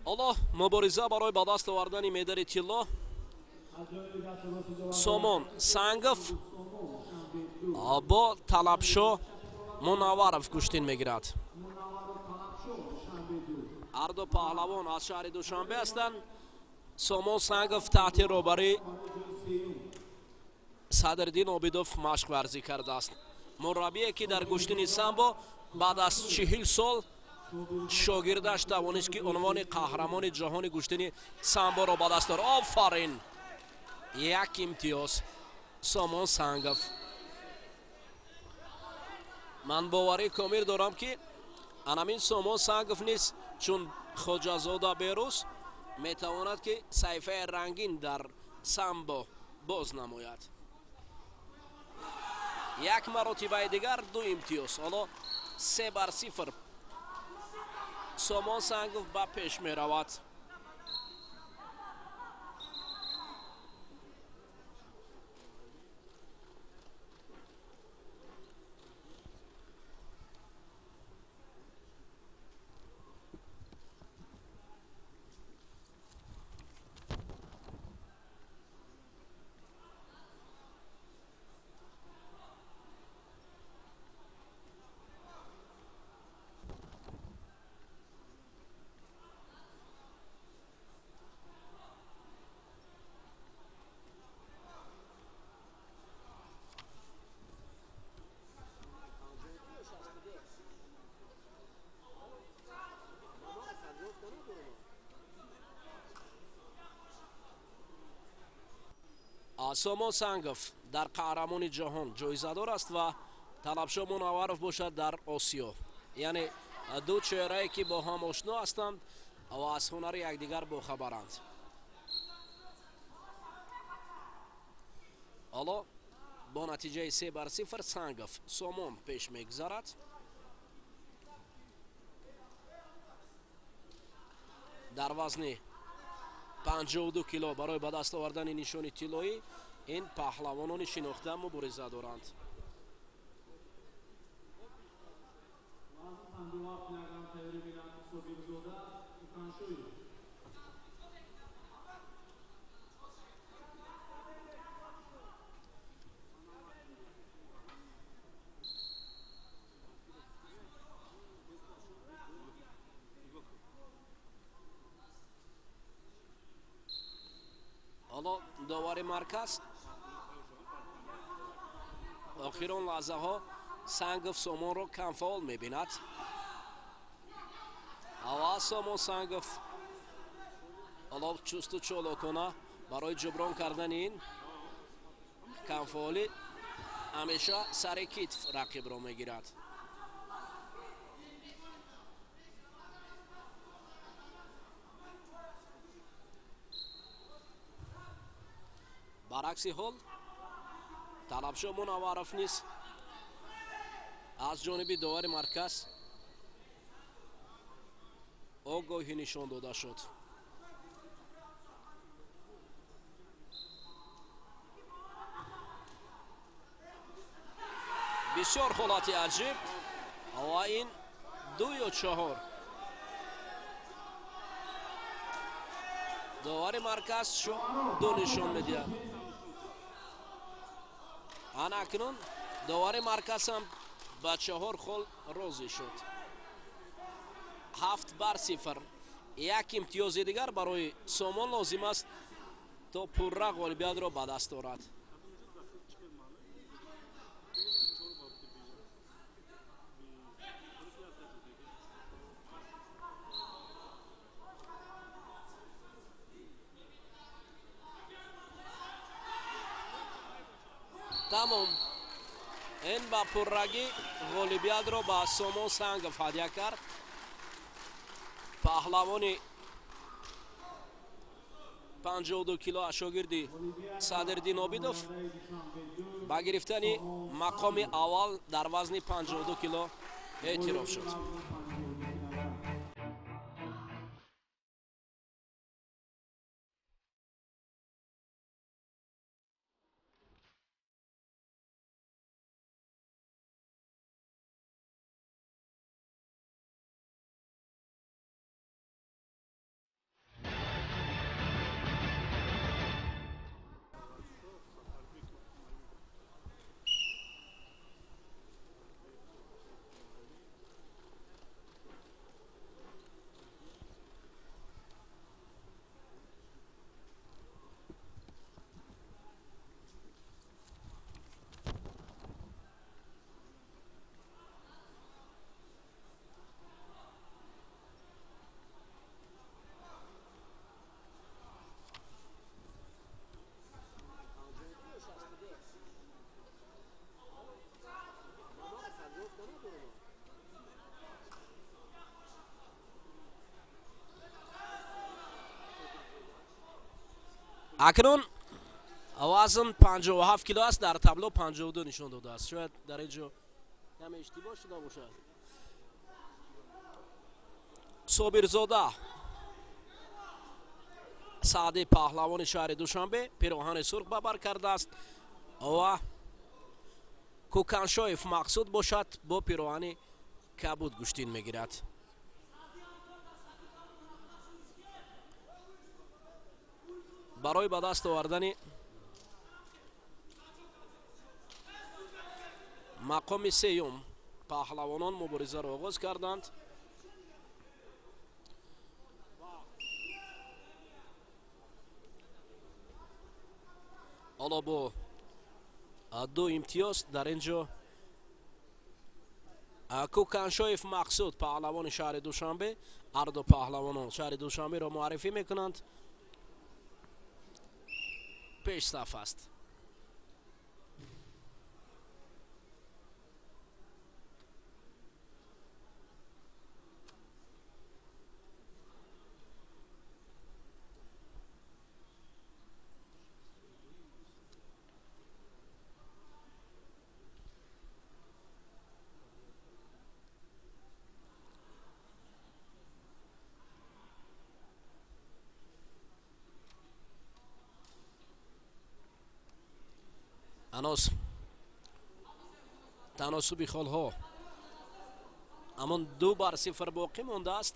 Ҳоло мубориза барои ба даст овардани медали тилло. Сомон Сангов бо Талабшо Мунавваров гӯштин мегирад. Ҳарду паҳлавон аз шаҳри Душанбе ҳастанд. Сомон Сангов таҳти роҳбарии Садриддин Обидов машқварзӣ кардааст. Мураббие ки дар гӯштини самбо баъд аз 40 сол шогирдаш тавонист ки унвони қаҳрамони ҷаҳони гӯштини самборо ба даст орад. Офарин! Як имтиёз Сомон Сангов. Ман боварӣ комил дорам ки анамин Сомон Сангов низ чун Хоҷазода Берӯз метавонад ки саҳифаи рангин дар самбо боз намояд. Як маротибаи дигар 2 имтиёз. Ҳоло 3-0 Сомон Сангов ба пеш меравад. Сомон Сангов дар қаҳрамони ҷаҳон ҷоизадор аст ва Талабшо Мунавваров бошад дар Осиё. Яъне ду чеҳрае ки бо ҳам ошно ҳастанд ва аз ҳунари якдигар бохабаранд. Ҳоло бо натиҷаи 3-0 Сангов Сомон пеш мегузарад. Дар вазни 52 кило барои ба даст овардани нишони тиллоӣ ин паҳлавонони шинохта мубориза доранд. Ҳоло довари марказ охирон лаҳзаҳо Сангов Сомонро камфаъол мебинад. Аввал Сомон Сангов ҳоло чусту чолокона барои ҷуброн кардани ин камфаъолӣ ҳамеша сари китф рақибро мегирад. Баръакси ҳол Талабшо Мунавваров низ аз ҷониби довари марказ огоҳӣ нишон дода шуд. Бисёр ҳолати аҷиб ва ин 2 ё 4. Довари марказ ду нишон медиҳад. Ана акнун довари марказ ҳам ба 4 хол розӣ шуд. 7-0. Як имтиёзи дигар барои Сомон лозим аст то пурра ғолибиятро ба даст орад. Тамом. Ин ба пуррагӣ ғолибиятро ба Сомон Сангов ҳадя кард. Паҳлавони 52 кило аз шогирди Садриддин Обидов ба гирифтани мақоми аввал дар вазни 52 кило эътироф шуд. Акнун вазн 57 кило аст, дар табло 52 нишон додааст. Шояд дар ин ҷо каме иштибоҳ шуда бошад. Собирзода Саъди, паҳлавони шаҳри Душанбе, пироҳани сурх ба бар кардааст ва Кӯканшоев Мақсуд бошад, бо пироҳани кабуд гӯштин мегирад. Барои ба даст овардани мақоми сеюм паҳлавонон муборизаро оғоз карданд. Ҳоло бо 2 имтиёз дар ин ҷо Кӯканшоев Мақсуд, паҳлавони шаҳри Душанбе, ҳарду паҳлавонон шаҳри Душанберо муаррифӣ мекунанд, пешсаф аст. Ҳанӯз таносуби холҳо ҳамон 2-0 боқӣ мондааст.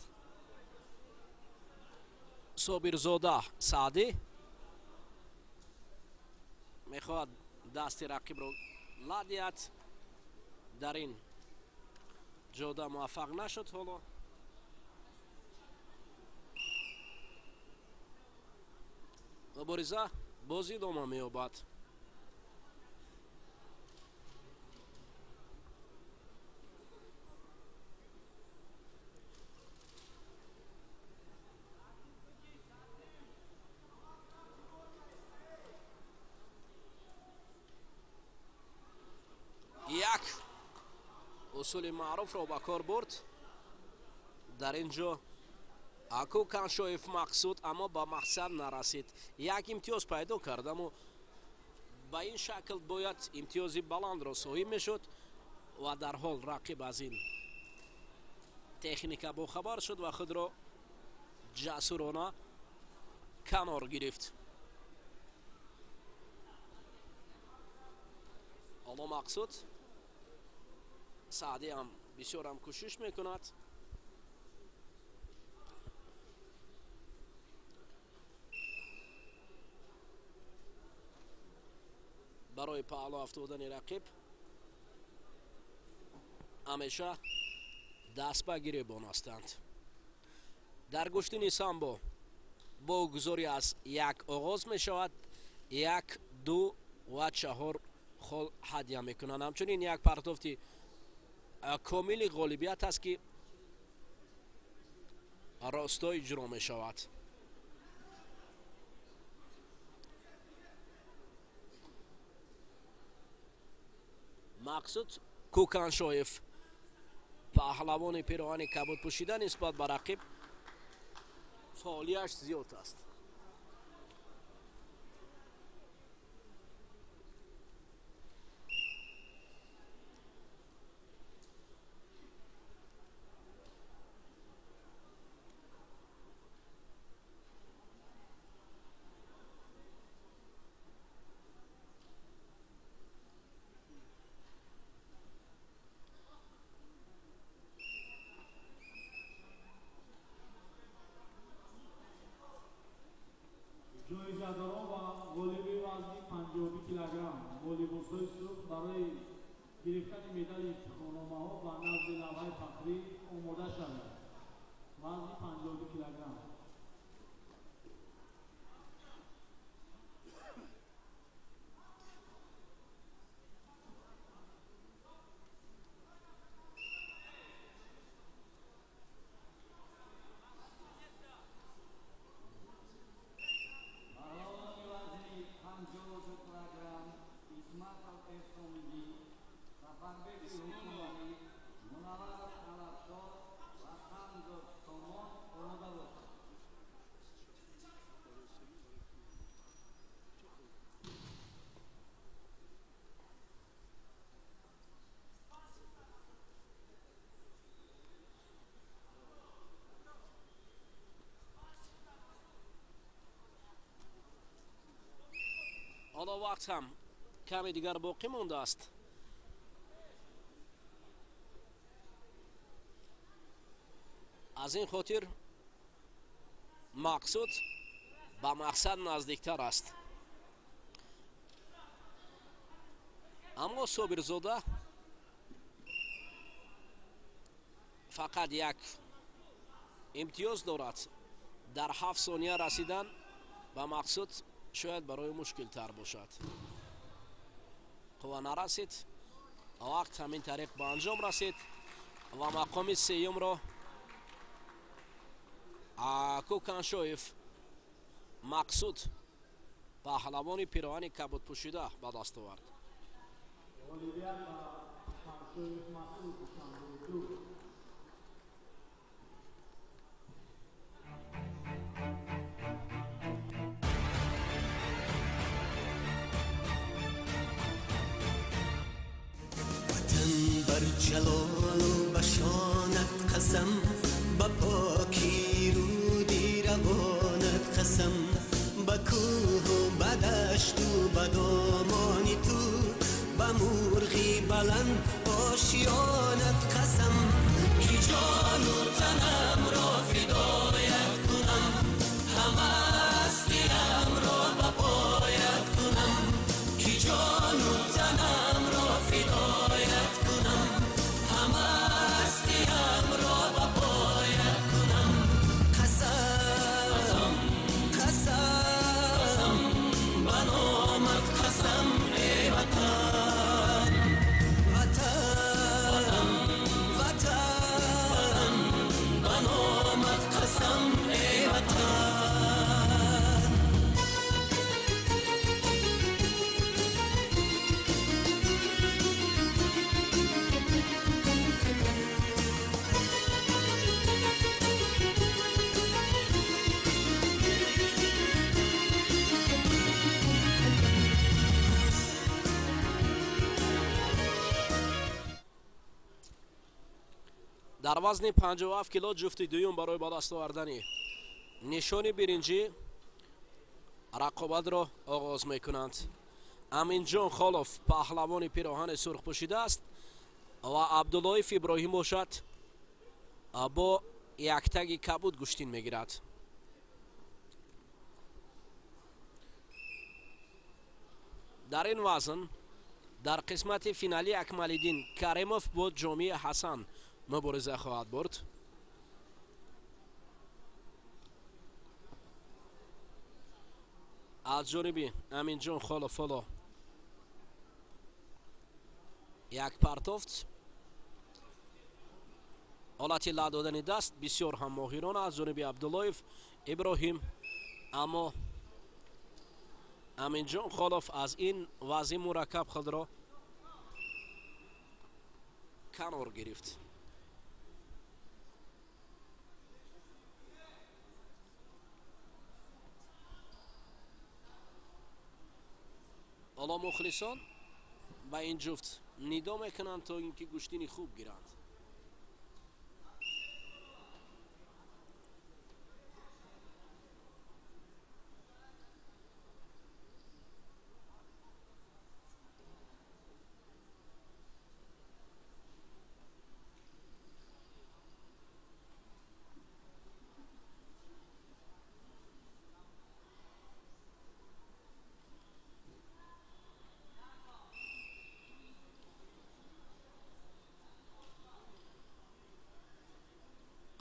Собирзода Саъдӣ мехоҳад дасти рақибро ла диҳад, дар ин ҷода муваффақ нашуд. Ҳоло мубориза боз идома меёбад. Як усули маъруфро ба кор бурд дар ин ҷо Кӯканшоев Мақсуд, аммо ба мақсад нарасид. Як имтиёз пайдо кард, аммо ба ин шакл бояд имтиёзи баландро соҳиб мешуд ва дар ҳол рақиб аз ин техника бохабар шуд ва худро ҷасурона канор гирифт. Ҳоло Мақсуд Саъдӣ ҳам бисёрам кӯшиш мекунад. Барои паҳлӯ афтодани рақиб ҳамеша даст ба гиребон ҳастанд. Дар гӯштини самбо бо гузори аз 1 оғоз мешавад, 1, 2 ва 4 хол ҳадя мекунанд. Ҳамчунин як партофти комили ғолибият аст, ки росто иҷро мешавад. Мақсуд Кӯканшоев, паҳлавони пироҳани кабуд пӯшида, нисбат ба рақиб фаъолияш зиёд аст. Ҷоизадорон ва ғолиби вазни 52 килограмм бо либосҳои сурх барои гирифтани медали ифтихорномаҳо ба назди лавҳаи фахрӣ омода шаванд. Вазни 52 килограмм. Ҳоло вақт ҳам каме дигар боқӣ мондааст. Аз ин хотир Мақсуд ба мақсад наздиктар аст. Аммо Собирзода фақат як имтиёз дорад. Дар 7 сония расидан ба мақсуд шояд барои мушкилтар бошад. Қувва нарасид. Вақт ҳамин тариқ ба анҷом расид ва мақоми сеюмро Кӯканшоев Мақсуд, паҳлавони пироҳани кабудпӯшида, ба даст овард. Ватан бар ҷалолу ба шонат қасам, ба покӣ руди равонат қасам, ба кӯҳу ба дашту ба домони ту, ба мурғи баланд ошёнат қасам, ки ҷону танамро фидоят кунам, ҳама ҳастиямро ба поят кунам, ки ҷону танамро фидоят кунам, ҳама ҳастиямро ба поят кунам. Қасам, қасам, ба номат қасам, эй Ватан, Ватан, Ватан, ба номат қасам, эй Ватан. Дар вазни 57 кило ҷуфти дуюм барои ба даст овардани нишони биринҷӣ рақобатро оғоз мекунанд. Аминҷон Холов паҳлавони пироҳани сурх пӯшида аст ва Абдуллоев Иброҳим бошад бо яктаги кабуд гӯштин мегирад. Дар ин вазн дар қисмати финалӣ Акмалиддин Каримов бо Ҷомии Ҳасан мубориза хоҳад бурд. Аз ҷониби Аминҷон Холов ҳоло як партофт. Ҳолати ла додани даст бисёр ҳам моҳирона аз ҷониби Абдуллоев Иброҳим, аммо Аминҷон Холов аз ин вазъи мураккаб худро канор гирифт. Ҳоло мухлисон ба ин ҷуфт нидо мекунанд, то ин ки гӯштини хуб гиранд.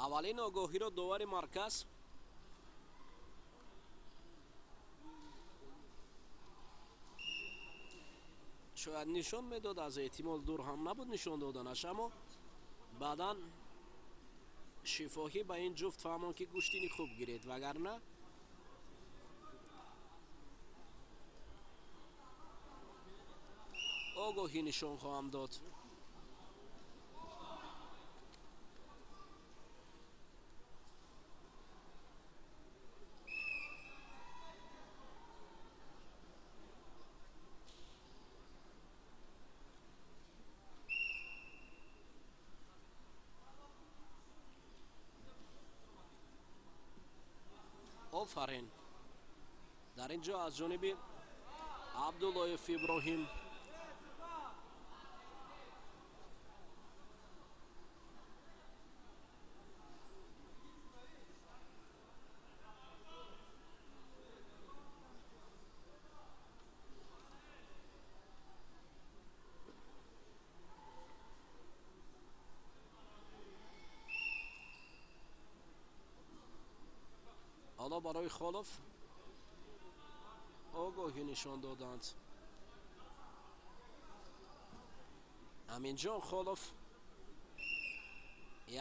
Аввалин огоҳиро довари марказ шояд нишон медод, аз эҳтимол дур ҳам набуд нишон доданаш, аммо баъдан шифоҳӣ ба ин ҷуфт фаҳмон ки гӯштини хуб гиред, вагарна огоҳӣ нишон хоҳам дод. Офарин! Дар ин ҷо аз ҷониби Абдуллоев Иброҳим. Ҳоло барои Холов огоҳӣ нишон доданд. Аминҷон Холов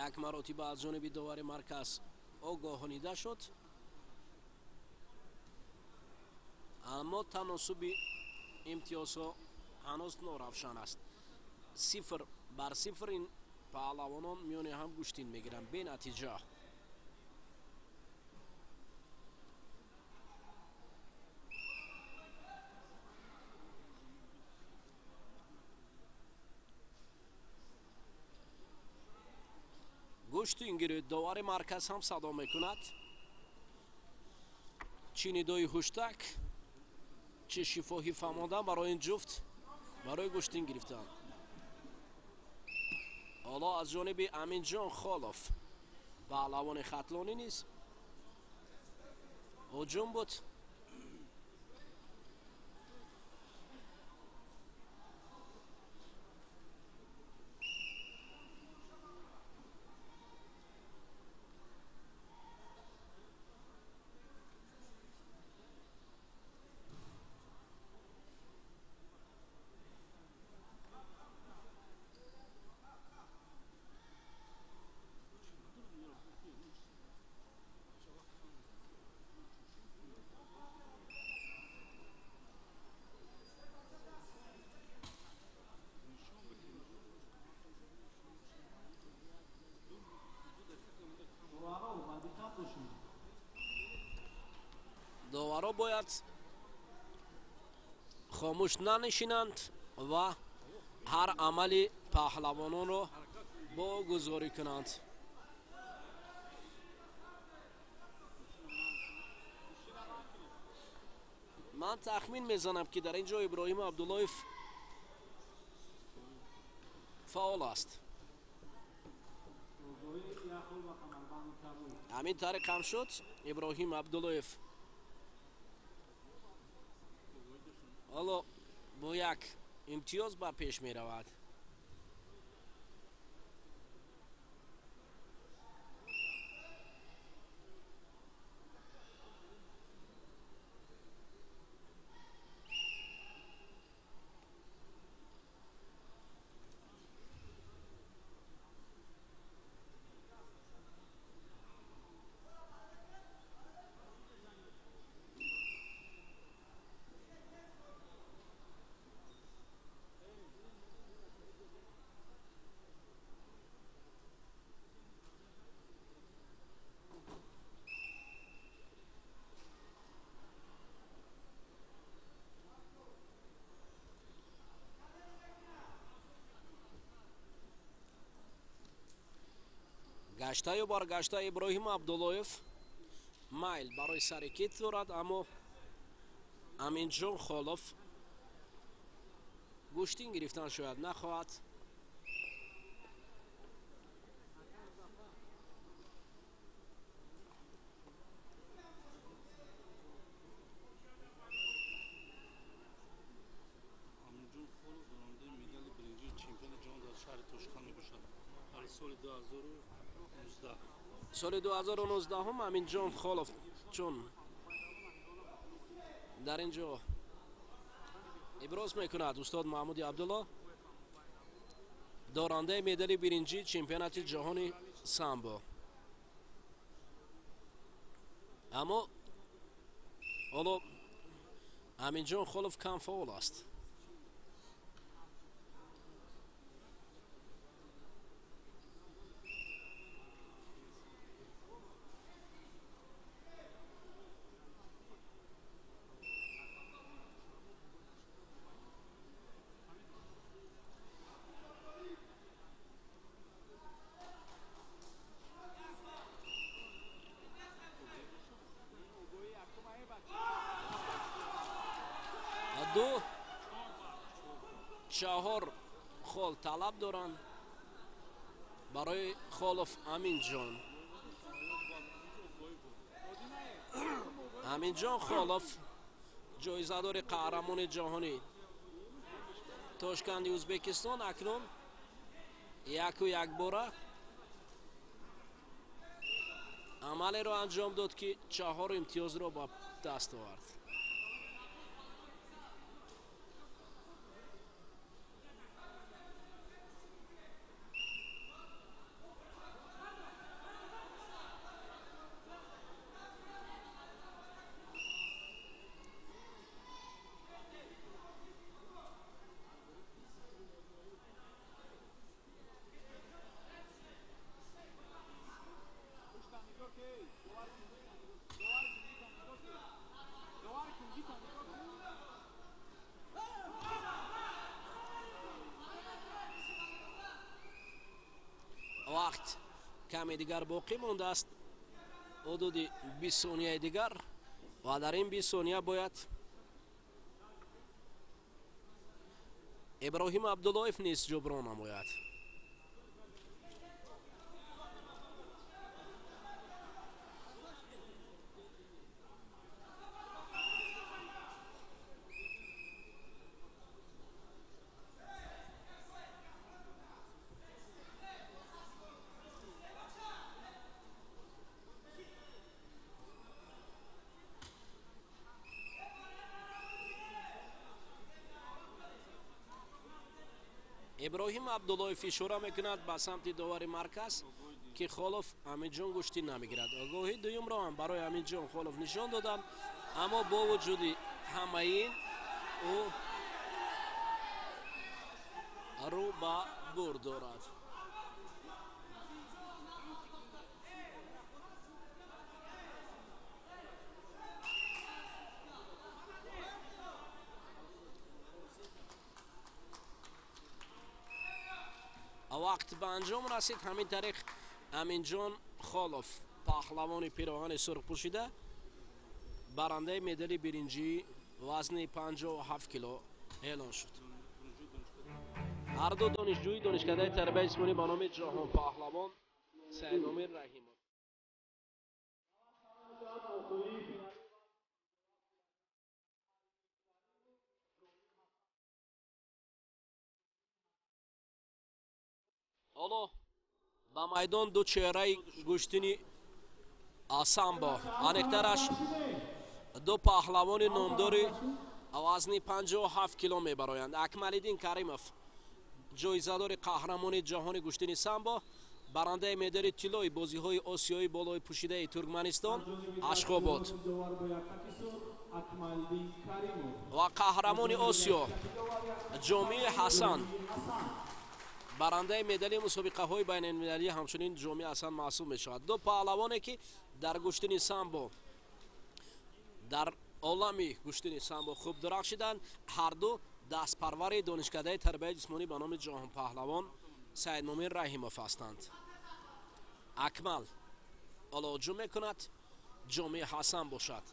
як маротиба аз ҷониби довари марказ огоҳонида шуд, аммо таносуби имтиёзҳо ҳанӯз норавшан аст. 0-0 ин паҳлавонон миёни ҳам гӯштин мегиранд бенатиҷа. Гӯштингири довари марказ ҳам садо мекунад. Чӣ нидои ҳуштак, чӣ шифоҳӣ фаҳмондан барои ин ҷуфт барои гӯштин гирифтан. Ҳоло аз ҷониби Аминҷон Холов паҳлавони хатлонӣ низ ҳуҷум буд. Доваро бояд хомӯш нанишинанд ва ҳар амали паҳлавононро богузорӣ кунанд. Ман тахмин мезанам, ки дар ин ҷо Иброҳим Абдуллоев фаъол аст. Ҳамин тариқ ҳам шуд. Иброҳим Абдуллоев ҳоло бо як имтиёз ба пеш меравад. Гаштаю баргашта Иброҳим Абдуллоев майл барои сари кит дорад, аммо Аминҷон Холов гӯштин гирифтан шояд нахоҳад. Аминҷон Холов дорандаи медали биринҷии чемпиони ҷаҳон дар шаҳри Тошканд мебошад дар соли 2019. Соли 2019 Аминҷон Холов чун дар ин ҷо иброз мекунад устод Маҳмуди Абдулло дорандаи медали биринҷии чемпионати ҷаҳони самбо. Аммо ҳоло Аминҷон Холов кам фаъол аст. Ду чаҳор хол талаб доранд барои Холов Аминҷон. Аминҷон Холов ҷоизадори қаҳрамони ҷаҳонӣ Тошканди Ӯзбекистон акнун яку якбора амалеро анҷом дод, ки чаҳор имтиёзро ба даст овард. Вақт каме дигар боқӣ мондааст, ҳудуди 20 сонияи дигар, ва дар ин 20 сония бояд Иброҳим Абдуллоев низ ҷуброн намояд. Иброҳим Абдуллоев ишора мекунад ба самти довари марказ, ки Холов Аминҷон гӯштӣ намегирад. Огоҳи дуюмро ҳам барои Аминҷон Холов нишон доданд, аммо бо вуҷуди ҳамаи ин ӯ рӯ ба бурд дорад. Вақт ба анҷом расид. Ҳамин тариқ Аминҷон Холов, паҳлавони пироҳани сурх пӯшида, барандаи медали биринҷии вазни 57 кило эълон шуд. Ҳар ду донишҷӯи донишкадаи тарбияи ҷисмонӣ ба номи Ҷаҳон Паҳлавон Саидомир Раҳимов. Ҳоло ба майдон ду чеҳраи гӯштини самбо, аниқтараш ду паҳлавони номдори вазни 57 кило мебароянд. Акмалиддин Каримов, ҷоизадори қаҳрамони ҷаҳони гӯштини самбо, барандаи медали тиллои бозиҳои осиёии болои пӯшидаи Туркманистон Ашхобод ва қаҳрамони Осиё Ҷомии Ҳасан, барандаи медали мусобиқаҳои байналмилалӣ ҳамчунин Ҷомии Ҳасан маҳсуб мешавад. Ду паҳлавоне, ки дар гӯштини самбо, дар олами гӯштини самбо хуб дурахшиданд, ҳар ду дастпарвари донишкадаи тарбияи ҷисмонӣ ба номи Ҷаҳонпаҳлавон Саидмумин Раҳимов ҳастанд. Акмал ҳоло ҳуҷум мекунад, Ҷомии Ҳасан бошад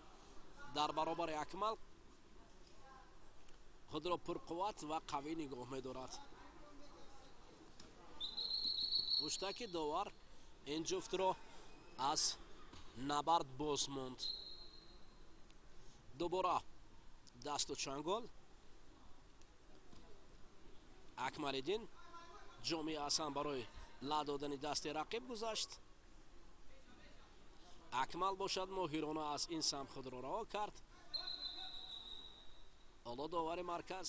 дар баробари Акмал худро пурқувват ва қавӣ нигоҳ медорад. Муштаки довар ин ҷуфтро аз набард боз монд. Дубора дасту чангол. Акмалиддин Ҷомии Ҳасан барои ла додани дасти рақиб гузашт. Акмал бошад моҳирона аз ин самт худро раҳо кард. Ҳоло довари марказ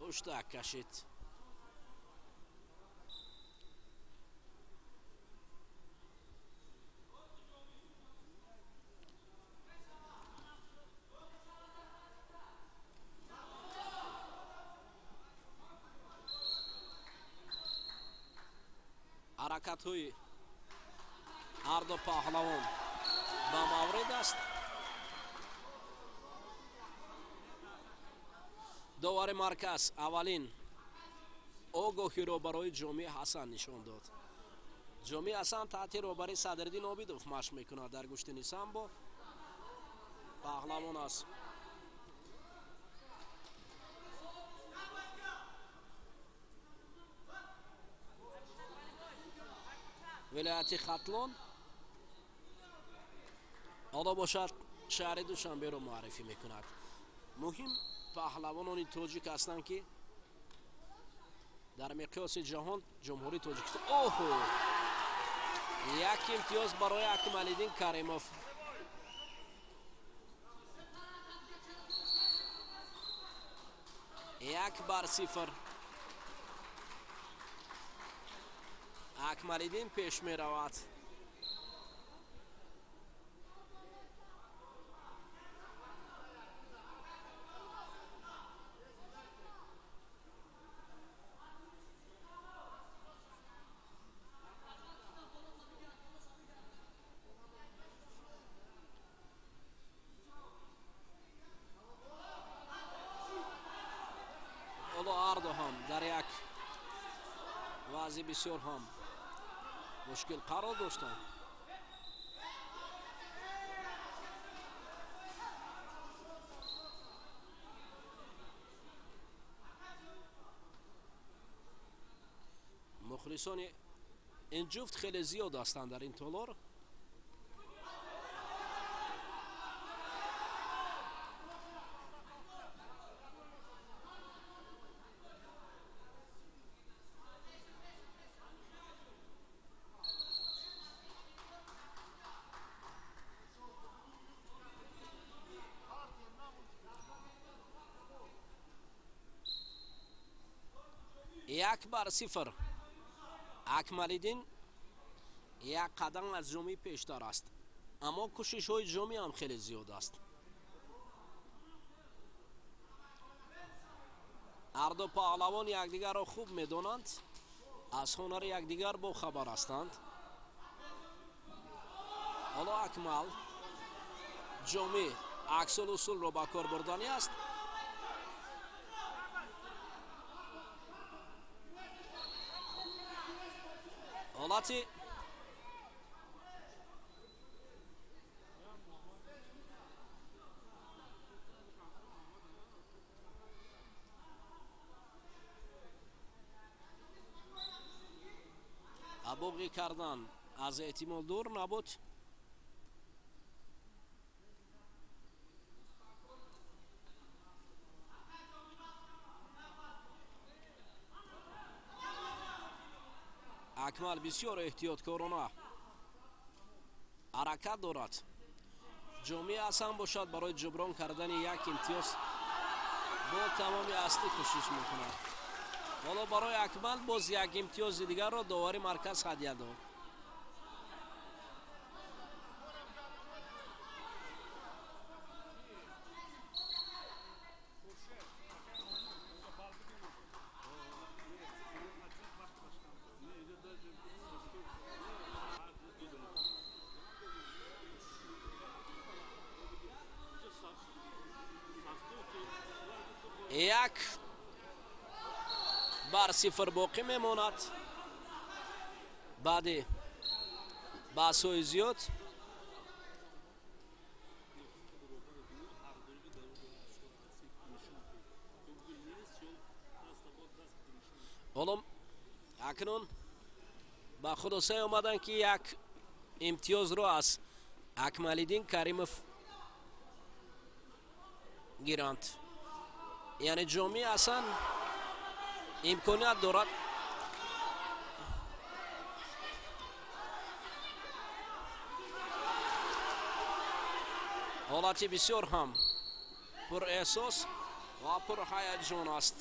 ҳуштак кашид. Ҳаракатҳои ҳар ду паҳлавон ба маврид аст. Довари марказ аввалин огоҳиро барои Ҷомии Ҳасан нишон дод. Ҷомии Ҳасан таҳти роҳбарии Садриддин Обидов машқ мекунад дар гӯштини самбо. Паҳлавон аст Вилояти Хатлон ҳоло бошад шаҳри Душанберо муаррифӣ мекунад. Муҳим паҳлавонони тоҷик ҳастанд, ки дар миқёси ҷаҳон Ҷумҳурии Тоҷикистон. Оҳо, як имтиёз барои Акмалиддин Каримов. 1-0. Акмалиддин пеш меравад. Ҳам дар як вазъи бисёр ҳам мушкил қарор доштанд. Мухлисони ин ҷуфт хеле зиёд ҳастанд дар ин толор. 1-0. Акмалиддин як қадам аз Ҷомӣ пештар аст, аммо кӯшишҳои Ҷомӣ ҳам хеле зиёд аст. Ҳарду паҳлавон якдигарро хуб медонанд, аз ҳунари якдигар бохабар ҳастанд. Ҳоло Акмал Ҷомӣ аксулусулро ба кор бурданӣ аст. Ҳолати абоғӣ кардан аз эҳтимол дур набуд. Акмал бисёр эҳтиёткорона ҳаракат дорад. Ҷомӣ Ҳасан бошад барои ҷуброн кардани як имтиёз бо тамоми ҳастӣ кӯшиш мекунад. Ҳоло барои Акмал боз як имтиёзи дигарро довари марказ ҳадя дод. 1-0 боқӣ мемонад. Баъди баҳсҳои зиёд ҳоло акнун ба хулосае омаданд, ки як имтиёзро аз Акмалиддин Каримов гиранд. Яъне Ҷомӣ Ҳасан имконият дорад ҳолати бисёр ҳам пурэҳсос ва пурҳаяҷон аст.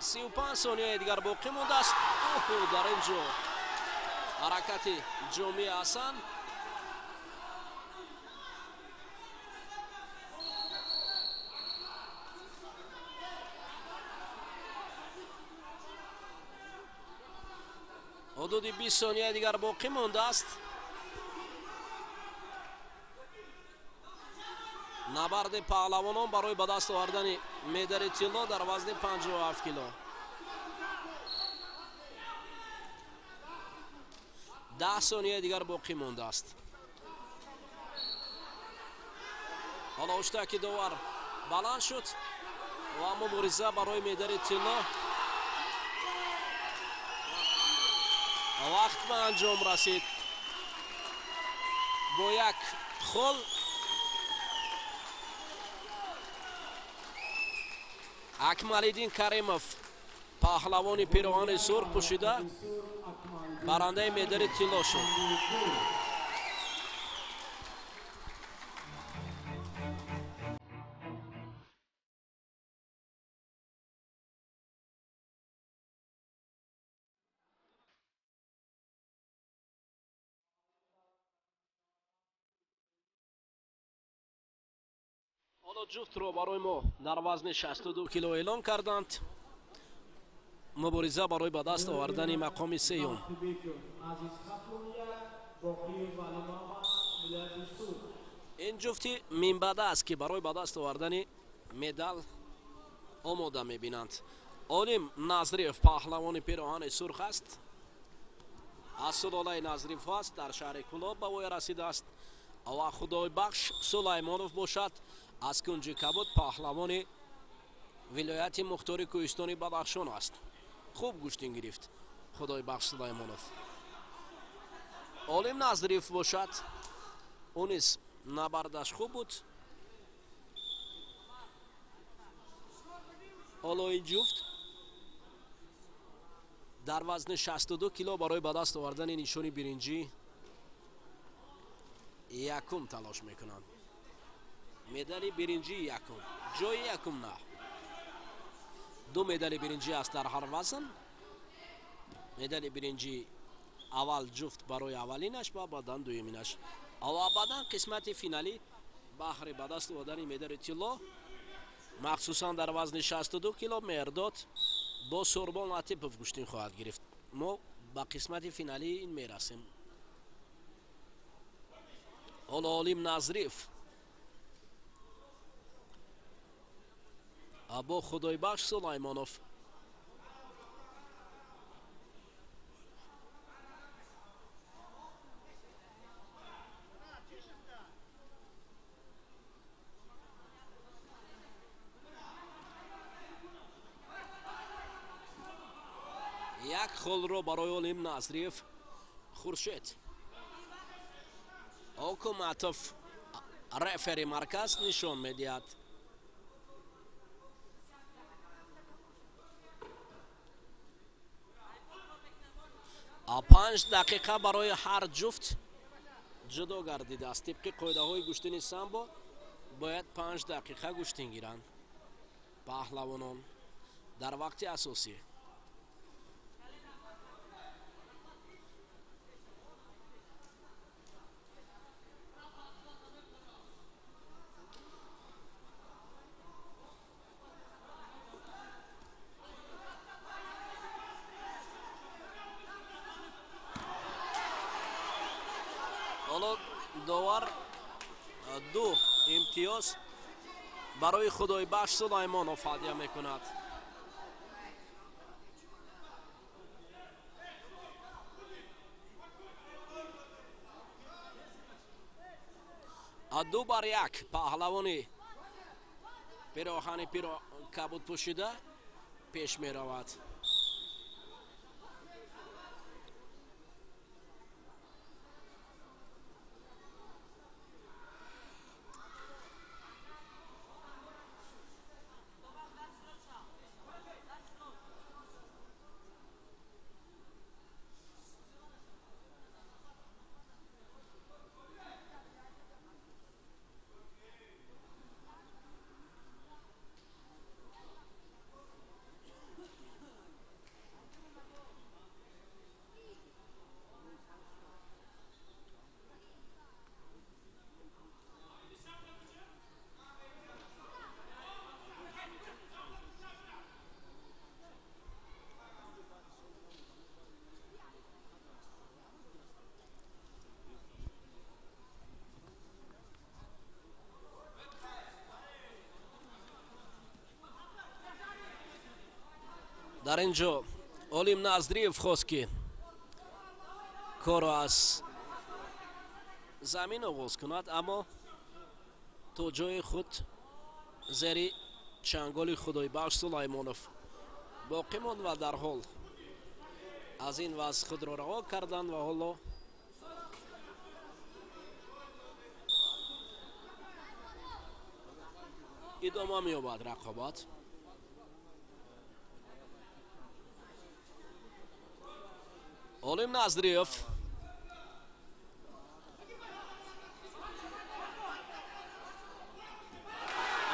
35 сонияи дигар боқӣ мондааст. Оҳо, дар ин ҷо ҳаракати Ҷомӣ Ҳасан. Ҳудуди 20 сонияи дигар боқӣ мондааст. Набарди паҳлавонон барои ба даст овардани медали тилло дар вазни 57 кило. 10 сонияи дигар боқӣ мондааст. Ҳоло уштаки довар баланд шуд. Ва мубориза барои медали тилло вақт ба анҷом расид. Бо як хол Акмалиддин Каримов, паҳлавони пироҳани сурх пӯшида, барандаи медали тилло шуд. Ҳоло ҷуфтро барои мо дар вазни 62 кило эълон карданд. Мубориза барои ба даст овардани мақоми сеюм. Ин ҷуфти минбаъда аст, ки барои ба даст овардани медал омода мебинанд. Олим Назриев паҳлавони пироҳани сурх аст, аз сулолаи Назриевҳо аст, дар шаҳри Кӯлоб ба воя расидааст. Ва Худойбахш Сулаймонов бошад, аз кунҷи кабуд, паҳлавони вилояти мухтори кӯҳистони Бадахшон аст. Хуб гӯштин гирифт Худойбахш Сулаймонов. Олим Назриев бошад, ӯ низ набардаш хуб буд. Ҳоло ин ҷуфт дар вазни 62 кило барои ба даст овардани нишони биринҷӣ якум талош мекунанд. Медали биринҷии якум, ҷои якум на. Ду медали биринҷӣ аст дар ҳар вазн. Медали биринҷӣ аввал ҷуфт барои аввалинаш ва баъдан дуюминаш. Ва баъдан қисмати финалӣ баҳри ба даст овардани медали тилло, махсусан дар вазни 62 кило, Меҳрдод бо Сурбон Латипов гӯштин хоҳад гирифт. Мо ба қисмати финалии ин мерасем. Ҳоло Олим Назриев бо Худойбахш Сулаймонов. Як холро барои Олим Назриев Хуршед Окуматов, рефери марказ, нишон медиҳад. 5 дақиқа барои ҳар ҷуфт ҷудо гардидааст. Тибқи қоидаҳои гӯштини самбо бояд 5 дақиқа гӯштин гиранд паҳлавонон дар вақти асосӣ. Ҳоло довар 2 имтиёз барои Худойбахш Сулаймонов ҳадя мекунад. 2-1 паҳлавони пироҳани кабуд пӯшида пеш меравад. Дар ин ҷо Олим Назриев хост, ки корро аз замин оғоз кунад, аммо то ҷои худ зери Чанголи Худойбахш Сулаймонов боқӣ монд ва дарҳол аз ин вазъ худро раҳо карданд ва ҳоло идома меёбад рақобат. Олим Назриев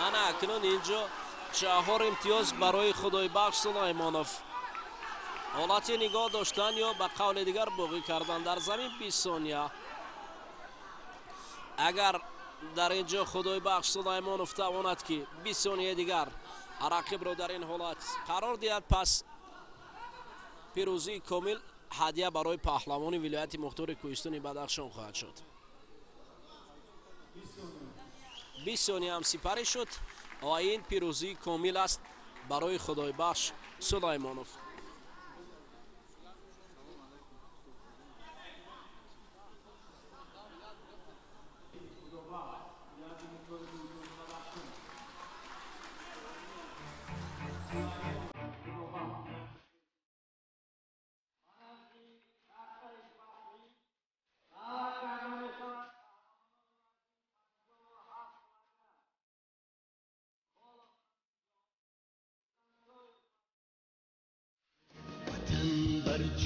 ана акнун инҷо 4 имтиёз барои Худойбахш Сулаймонов. Ҳолати нигоҳ доштан ё ба қавли дигар боғӣ кардан дар замин 20 сония. Агар дар инҷо Худойбахш Сулаймонов тавонад ки 20 сонияи дигар рақибро дар ин ҳолат қарор диҳад, пас пирӯзии комил ҳадя барои паҳлавони вилояти мухтори кӯҳистони Бадахшон хоҳад шуд. 20 сония ҳам сипарӣ шуд ва ин пирӯзии комил аст барои Худойбахш Сулаймонов.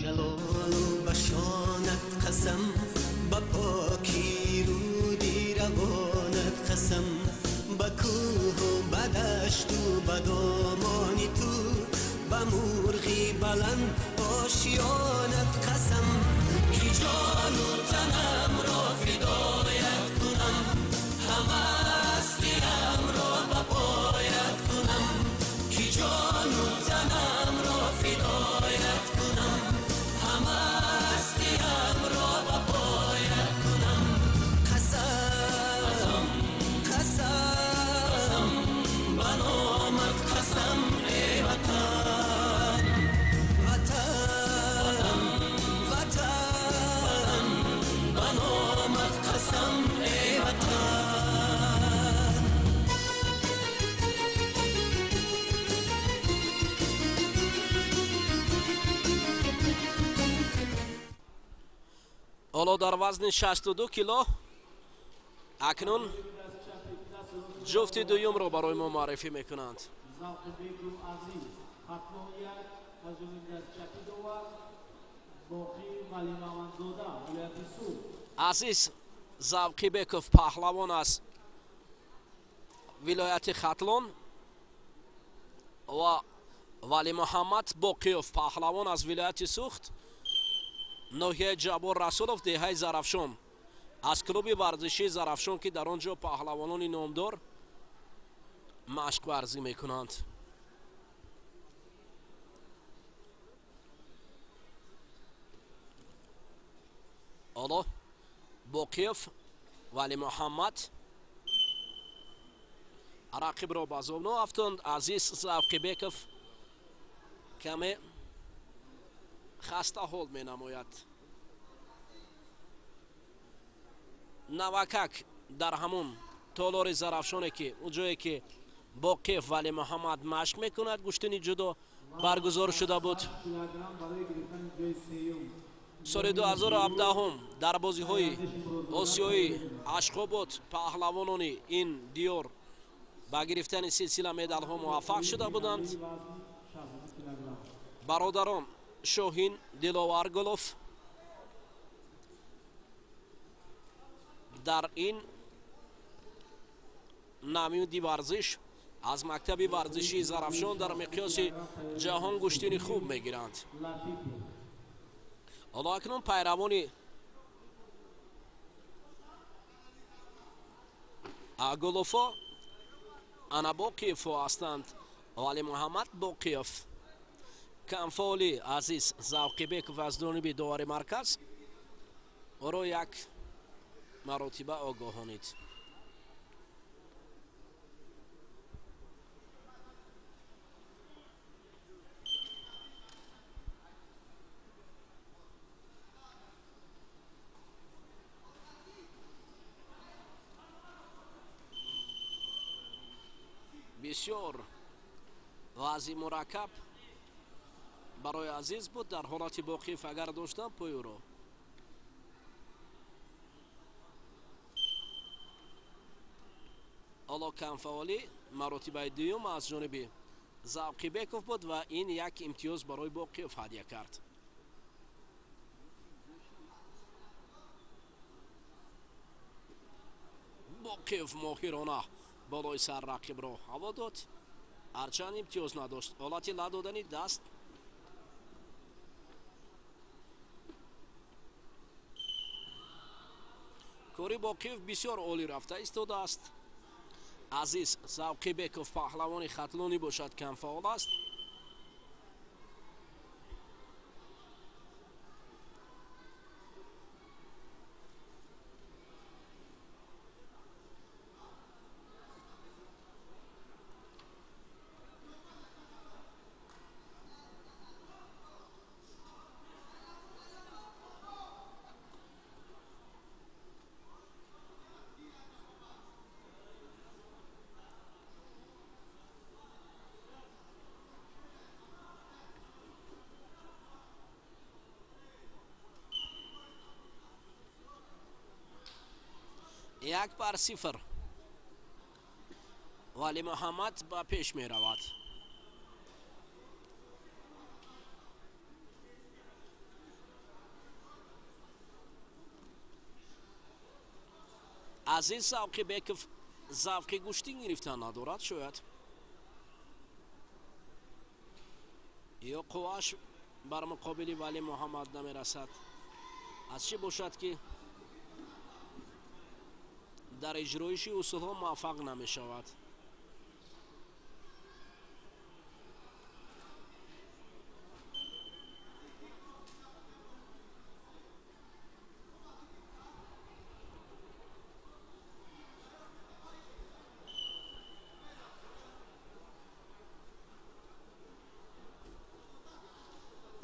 جلال و شانت قسم، به پاکی رودی روانت قسم، به کوه و به دشت و به دامان تو، به مرغی بلند آشیانت قسم، که جان و تنم را فدایت کنم، همه هستیم را به پایت کنم، که جان و تنم را فدایت کنم، همه هستیم را به پایت کنم. قسم قسم به نامت قسم ای وطن، وطن وطن به نامت قسم ای وطن. ҳоло дар вазни 62 кило акнун ҷуфти дуюмро барои мо муаррифӣ мекунанд. Азиз Завқибеков паҳлавон аз вилояти Хатлон ва Валимуҳаммад Боқиёв паҳлавон аз вилояти Сухт, ноҳияи Ҷаббор Расулов, деҳаи Зарафшон, аз клуби варзишии Зарафшон, ки дар он ҷо паҳлавонони номдор машқварзӣ мекунанд. Ҳоло Боқиёв Валимуҳаммад рақибро ба зону афтонд. Азиз Завқибеков каме хаста ҳол менамояд. Навакак дар ҳамон толори Зарафшоне, ки ҷое ки Боқиев Валимуҳаммад машқ мекунад, гӯштини ҷудо баргузор шуда буд. Соли 2017 дар бозиҳои осиёии Ашхобод паҳлавонони ин диёр ба гирифтани силсила медалҳо муваффақ шуда буданд. Бародарон Шоҳин Диловаргулов дар ин намуди варзиш аз мактаби варзишии Зарафшон дар миқёси ҷаҳон гӯштини хуб мегиранд. Ҳоло акнун пайравони Аголофо ана Боқиевҳо ҳастанд. Валимуҳаммад Боқиев, камфоли Азиз Завқибеков аз ҷониби довари марказ ӯро як маротиба огоҳонид. Бисёр вазъи мураккаб барои Азиз буд дар ҳолати Боқиев агар доштам пойӯро. Ҳоло камфаъолӣ маротибаи дуюм аз ҷониби Завқибеков буд ва ин як имтиёз барои Боқиев ҳадя кард. Боқиев моҳирона болои сар рақибро ҳаво дод, ҳарчанд имтиёз надошт. Ҳолати ла додани даст кори Боқиев бисёр олӣ рафта истодааст. Азиз Завқибеков паҳлавони хатлонӣ бошад, камфаъол аст. 1-0. Вали Муҳаммад ба пеш меравад. Азиз Завқибеков завқи гӯштин гирифтан надорад, шояд ё қуввааш бар муқобили Вали Муҳаммад намерасад. Аз чӣ бошад ки дар иҷроиши усулҳо муваффақ намешавад.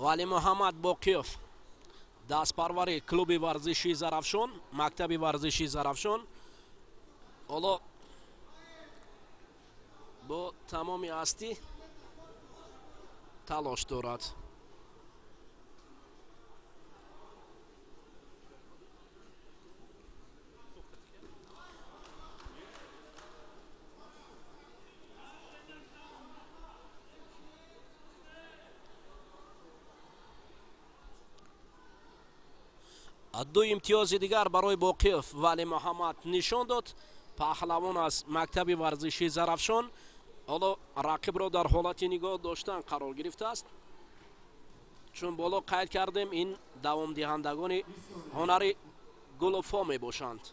Вали Муҳаммад Боқиев дастпарвари клуби варзишии Зарафшон, мактаби варзишии Зарафшон, ҳоло бо тамоми ҳастӣ талош дорад. Ду имтиёзи дигар барои Боқиев Вали Муҳаммад нишон дод. Паҳлавон аз мактаби варзишии Зарафшон ҳоло рақибро дар ҳолати нигоҳ доштан қарор гирифтааст. Чун боло қайд кардем, ин давомдиҳандагони ҳунари гулуфо мебошанд.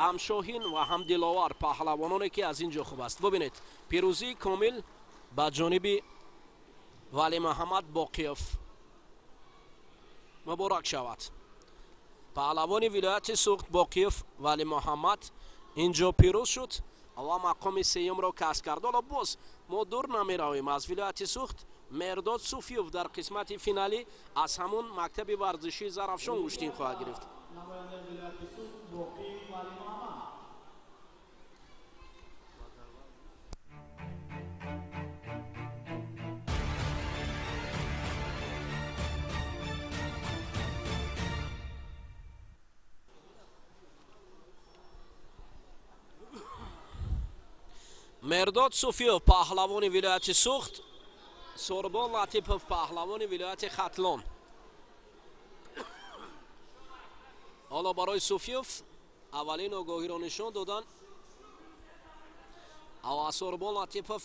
Ҳам Шоҳин ва ҳам Диловар паҳлавононе ки аз ин ҷо хуб аст. Бубинед, пирӯзии комил ба ҷониби Вали Муҳаммад Боқиев муборак шавад. Паҳлавони вилояти Суғд Боқиев Вали Муҳаммад инҷо пирӯз шуд ва мақоми сеюмро касб кард. Ҳоло боз мо дур намеравем аз вилояти Суғд. Мердод Суфиев дар қисмати финалӣ аз ҳамун мактаби варзишии Зарафшон гӯштин хоҳад гирифт. Мердод Суфиев паҳлавони вилояти Суғд, Сорбон Латипов паҳлавони вилояти Хатлон. Ҳоло барои Суфиев аввалин огоҳиро нишон доданд ва Сорбон Латипов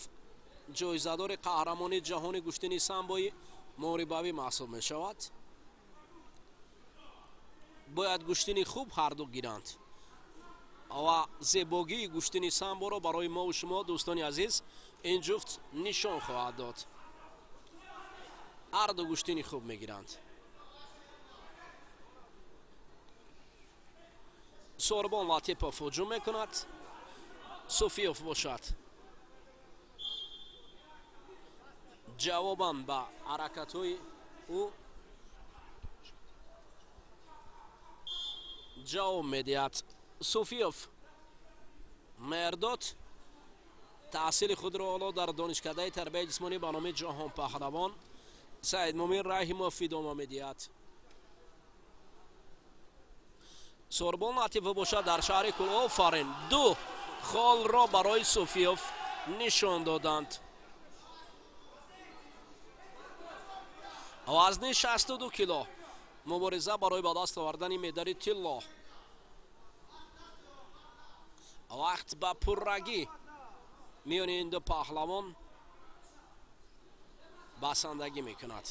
ҷоизадори қаҳрамони ҷаҳони гӯштини самбои муҳорибавӣ маҳсуб мешавад. Бояд гӯштини хуб ҳарду гиранд ва зебогии гӯштини самборо барои мову шумо дӯстони азиз ин ҷуфт нишон хоҳад дод. Ҳарду гӯштини хуб мегиранд. Сорбон Латипов ҳуҷум мекунад, Суфиев бошад ҷавобан ба ҳаракатҳои ӯ ҷавоб медиҳад. Суфиев Меҳрдод таҳсили худро ҳоло дар донишкадаи тарбияи ҷисмонӣ ба номи Ҷаҳонпаҳлавон Саидмумин Раҳимов идома медиҳад. Сорбон Латипов бошад дар шаҳри Кул. Офарин, ду холро барои Суфиёв нишон доданд. Вазни 62 кило мубориза барои ба даст овардани медали тилло. Вақт ба пуррагӣ миёни ин ду паҳлавон басандагӣ мекунад.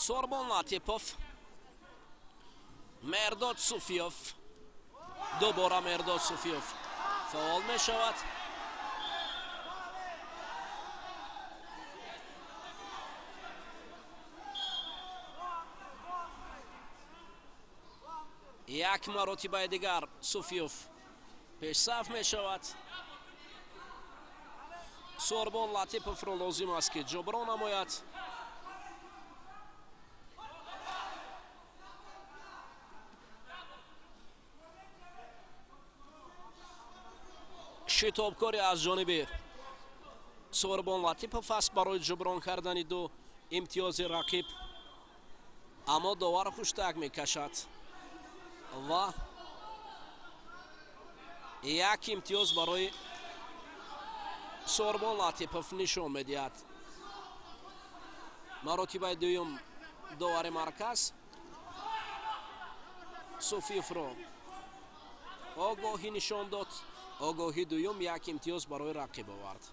Сорбон Латипов, Меҳрдод Суфиёв. Дубора Меҳрдод Суфиёв фаъол мешавад. Як маротибаи дигар Суфиёв пешсаф мешавад. Сорбон Латиповро лозим аст, ки ҷуброн намояд. Шитобкори аз ҷониби Сорбон Латипов аст барои ҷуброн кардани ду имтиёзи рақиб, аммо довар хуштак мекашад ва як имтиёз барои Сорбон Латипов нишон медиҳад. Маротибаи дуюм довари марказ Суфиевро огоҳӣ нишон дод. Огоҳи дуюм як имтиёз барои рақиб овард.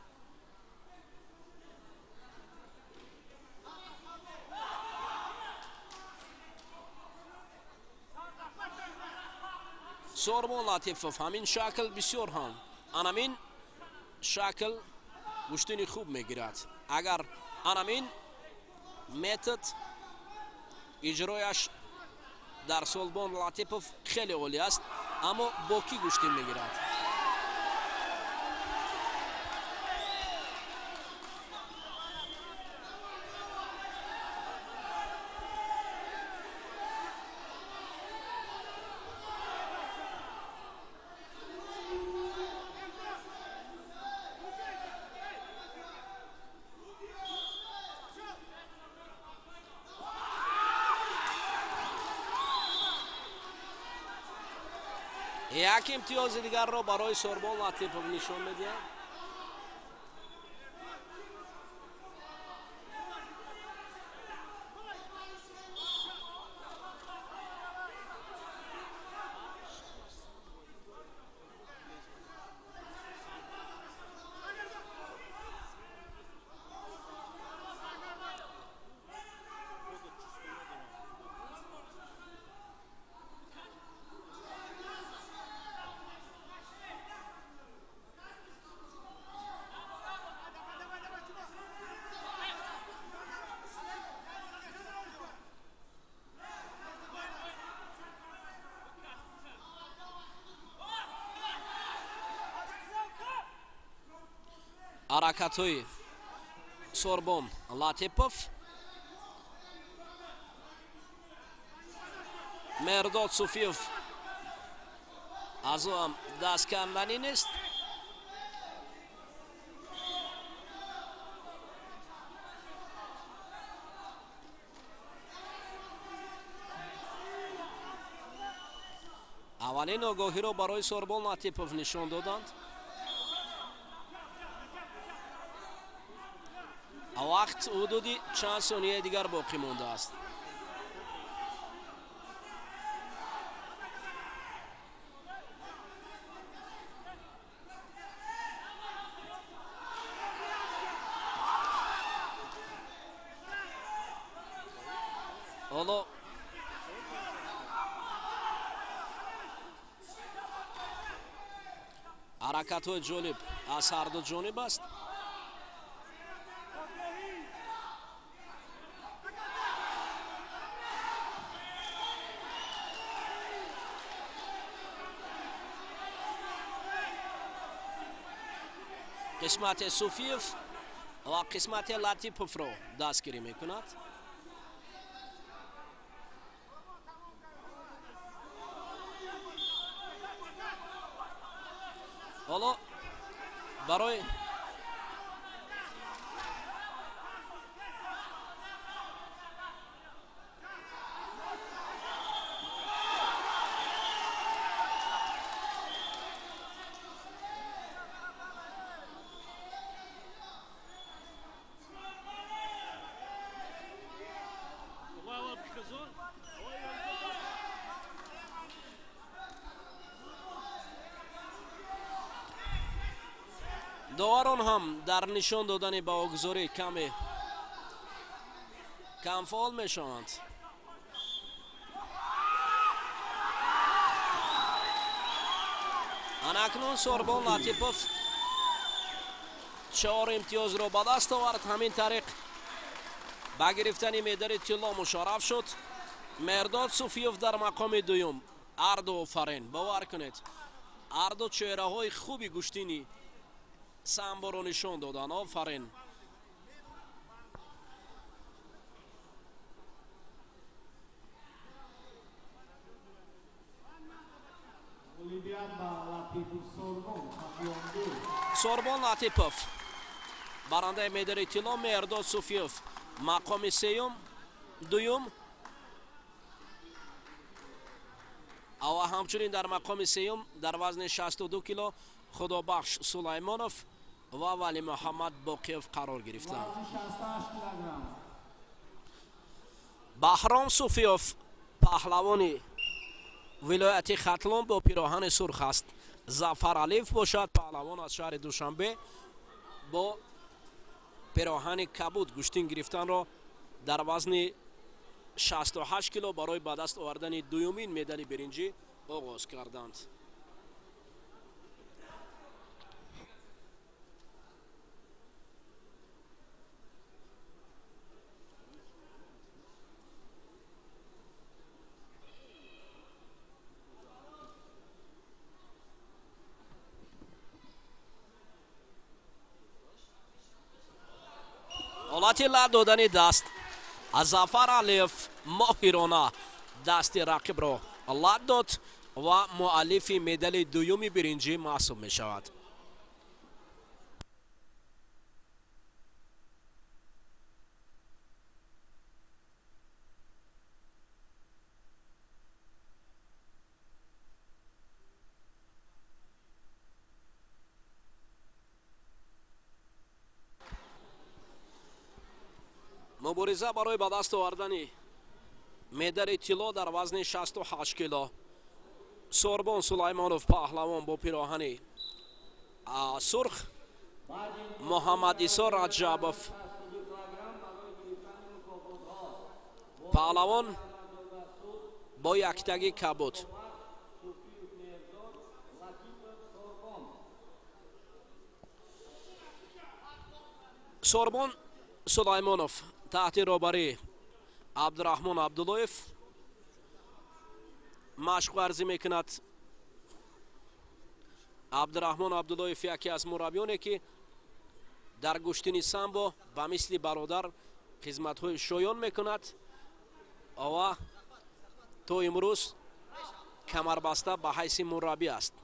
Сорбон Латипов ҳамин шакл бисёр ҳам анамин шакл гӯштини хуб мегирад. Агар анамин метод иҷрояш дар Сорбон Латипов хеле олӣ аст, аммо бо кӣ гӯштин мегирад? Як имтиёзи дигарро барои Сорбон Латипов нишон медиҳад. Ҳаракатҳои Сорбон Латипов, Меҳрдод Суфиев аз ӯ ҳам даст канданӣ нест. Аввалин огоҳиро барои Сорбон Латипов нишон доданд. Вақт ҳудуди чанд сонияи дигар боқӣ мондааст. Ҳоло ҳаракатҳои ҷолиб аз ҳар ду ҷониб аст. Қисмати Суфиев ва қисмати Латиповро дастгирӣ мекунад. Ҳоло барои доварон ҳам дар нишон додани баҳогузорӣ каме камфаъол мешаванд. Анакнун Сорбон Латипов 4 имтиёзро ба даст овард. Ҳамин тариқ ба гирифтани медали тилло мушарраф шуд. Мердод Суфиев дар мақоми дуюм. Ҳарду офарин, бовар кунед, ҳарду чеҳраҳои хуби гӯштини самборо нишон доданд. Офарин. Сорбон Латипов барандаи медали тилло, Мердод Суфиев мақоми сеюм, дуюм ва ҳамчунин дар мақоми сеюм дар вазни 62 кило Худобахш Сулаймонов ва Вали Муҳаммад Боқиев қарор гирифтанд. Баҳром Суфиев паҳлавони вилояти Хатлон бо пироҳани сурх аст. Зафар Алиев бошад паҳлавон аз шаҳри Душанбе бо пироҳани кабуд гӯштин гирифтанро дар вазни 68 кило барои ба даст овардани дуюмин медали биринҷӣ оғоз карданд. Ҳолати лат додани даст аз Зафар Алиев моҳирона дасти рақибро лат дод ва муаллифи медали дуюми биринҷӣ маҳсуб мешавад. Мубориза барои ба даст овардани медали тилло дар вазни 68 кило. Сорбон Сулаймонов паҳлавон бо пироҳани сурх, Муҳаммад Исо Раҷабов паҳлавон бо яктаги кабуд. Сорбон Сулаймонов таҳти роҳбарии Абдураҳмон Абдуллоев машқварзӣ мекунад. Абдураҳмон Абдуллоев яке аз мураббиёне ки дар гӯштини самбо ба мисли бародар хизматҳои шоён мекунад ва то имрӯз камарбаста ба ҳайси мураббӣ аст.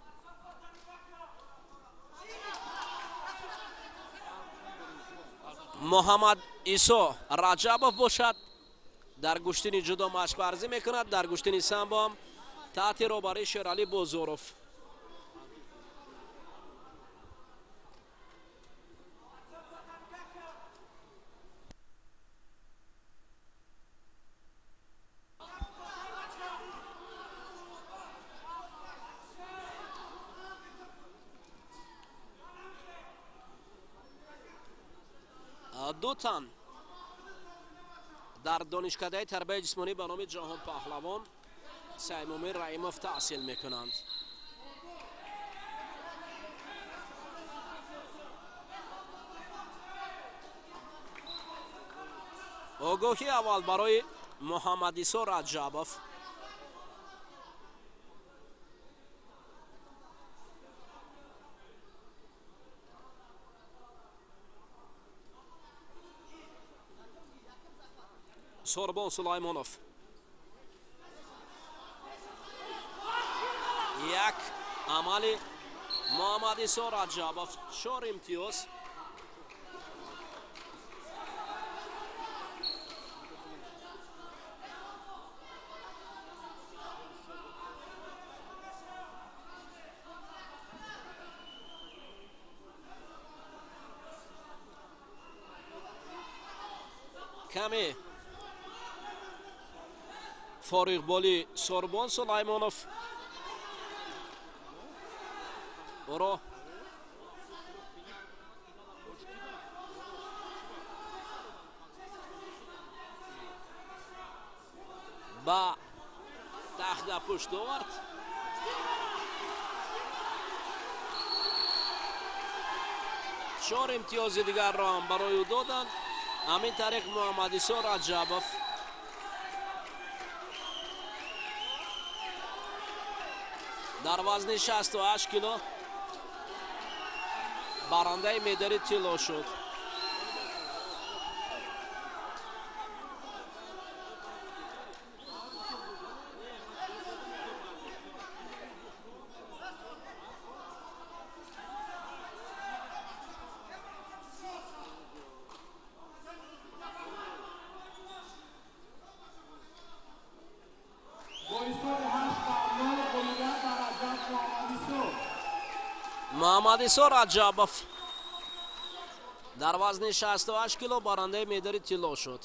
Муҳаммад Исо Раҷабов бошад дар гӯштини ҷудо машқварзӣ мекунад, дар гӯштини самбо ҳам таҳти роҳбарии Шералӣ Бозоров. Ду тан дар донишкадаи тарбияи ҷисмонӣ ба номи Ҷаҳон Паҳлавон Саймумин Раимов таҳсил мекунанд. Огоҳи аввал барои Муҳаммад Исо Раҷабов. Сорбон Сулаймонов. Як амали Муҳаммадисо Раҷабов, 4 имтиёз. Каме фориғболи Сорбон Сулаймонов ӯро ба тахтапушт овард. 4 имтиёзи дигарро ҳам барои ӯ доданд. Ҳамин тариқ Муҳаммадисо Раҷабов дар вазни 68 кило барандаи медали тилло шуд. Муҳаммадисо Раҷабов дар вазни 68 кило барандаи медали тилло шуд.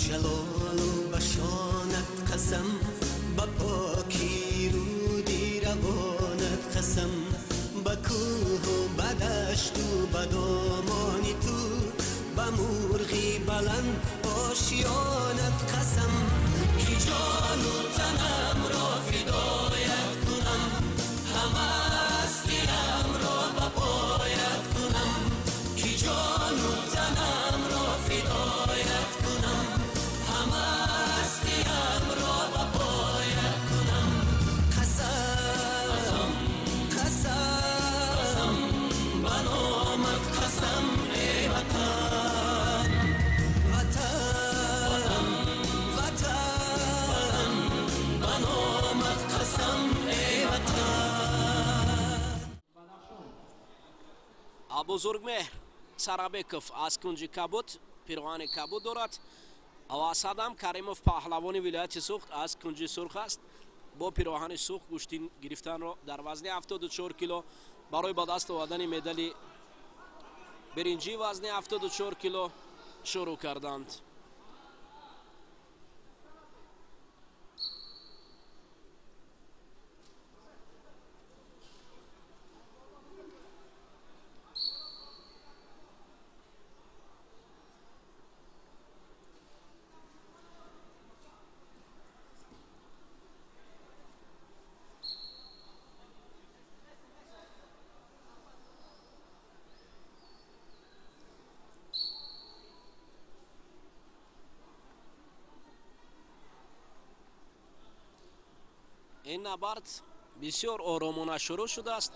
جلال و بشانت قسم، به پاکی رودی روانت قسم، به کوه و به دشت و به دامان تو، به مرغی بلند آشیانت قسم، که جان و تنم را فدایت کنم، همه هستیم را به پایت کنم، که جان و تنم را فدایت کنم، همه هستیم را به پایت کنم. قسم قسم به نامت قسم ای وطن، وطن وطن به نامت قسم ای وطن. Бузургмеҳр Сарабеков аз кунҷи кабуд пироҳани кабуд дорад ва Садам Каримов паҳлавони вилояти Суғд аз кунҷи сурх аст. Бо пироҳани сурх гӯштин гирифтанро дар вазни 74 кило барои ба даст овардани медали биринҷии вазни 74 кило шурӯъ карданд. Ин набард бисёр оромона шурӯъ шудааст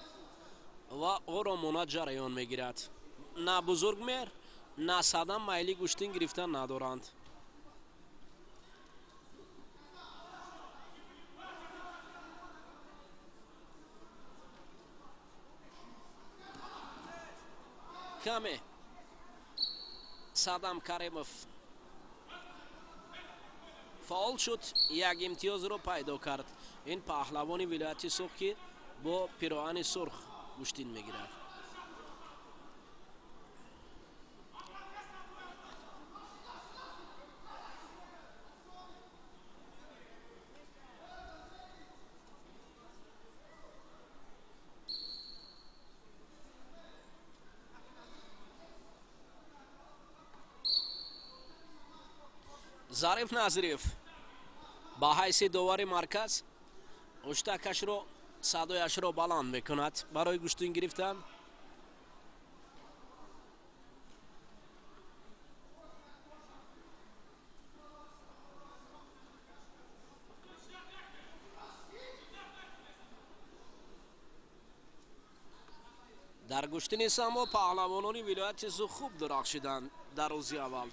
ва оромона ҷараён мегирад. На Бузургмеҳр, на Садам майли гӯштин гирифтан надоранд. Каме Садам Каримов фаъол шуд, як имтиёзро пайдо кард. Ин паҳлавони вилояти Суғд, ки бо пироҳани сурх гӯштин мегирад. Зариф Назриев ба ҳайси довари марказ уштакашро садояшро баланд мекунад барои гӯштин гирифтан. Дар гӯштини самбо паҳлавонони вилояти Суғд хуб дурахшиданд дар рӯзи аввал.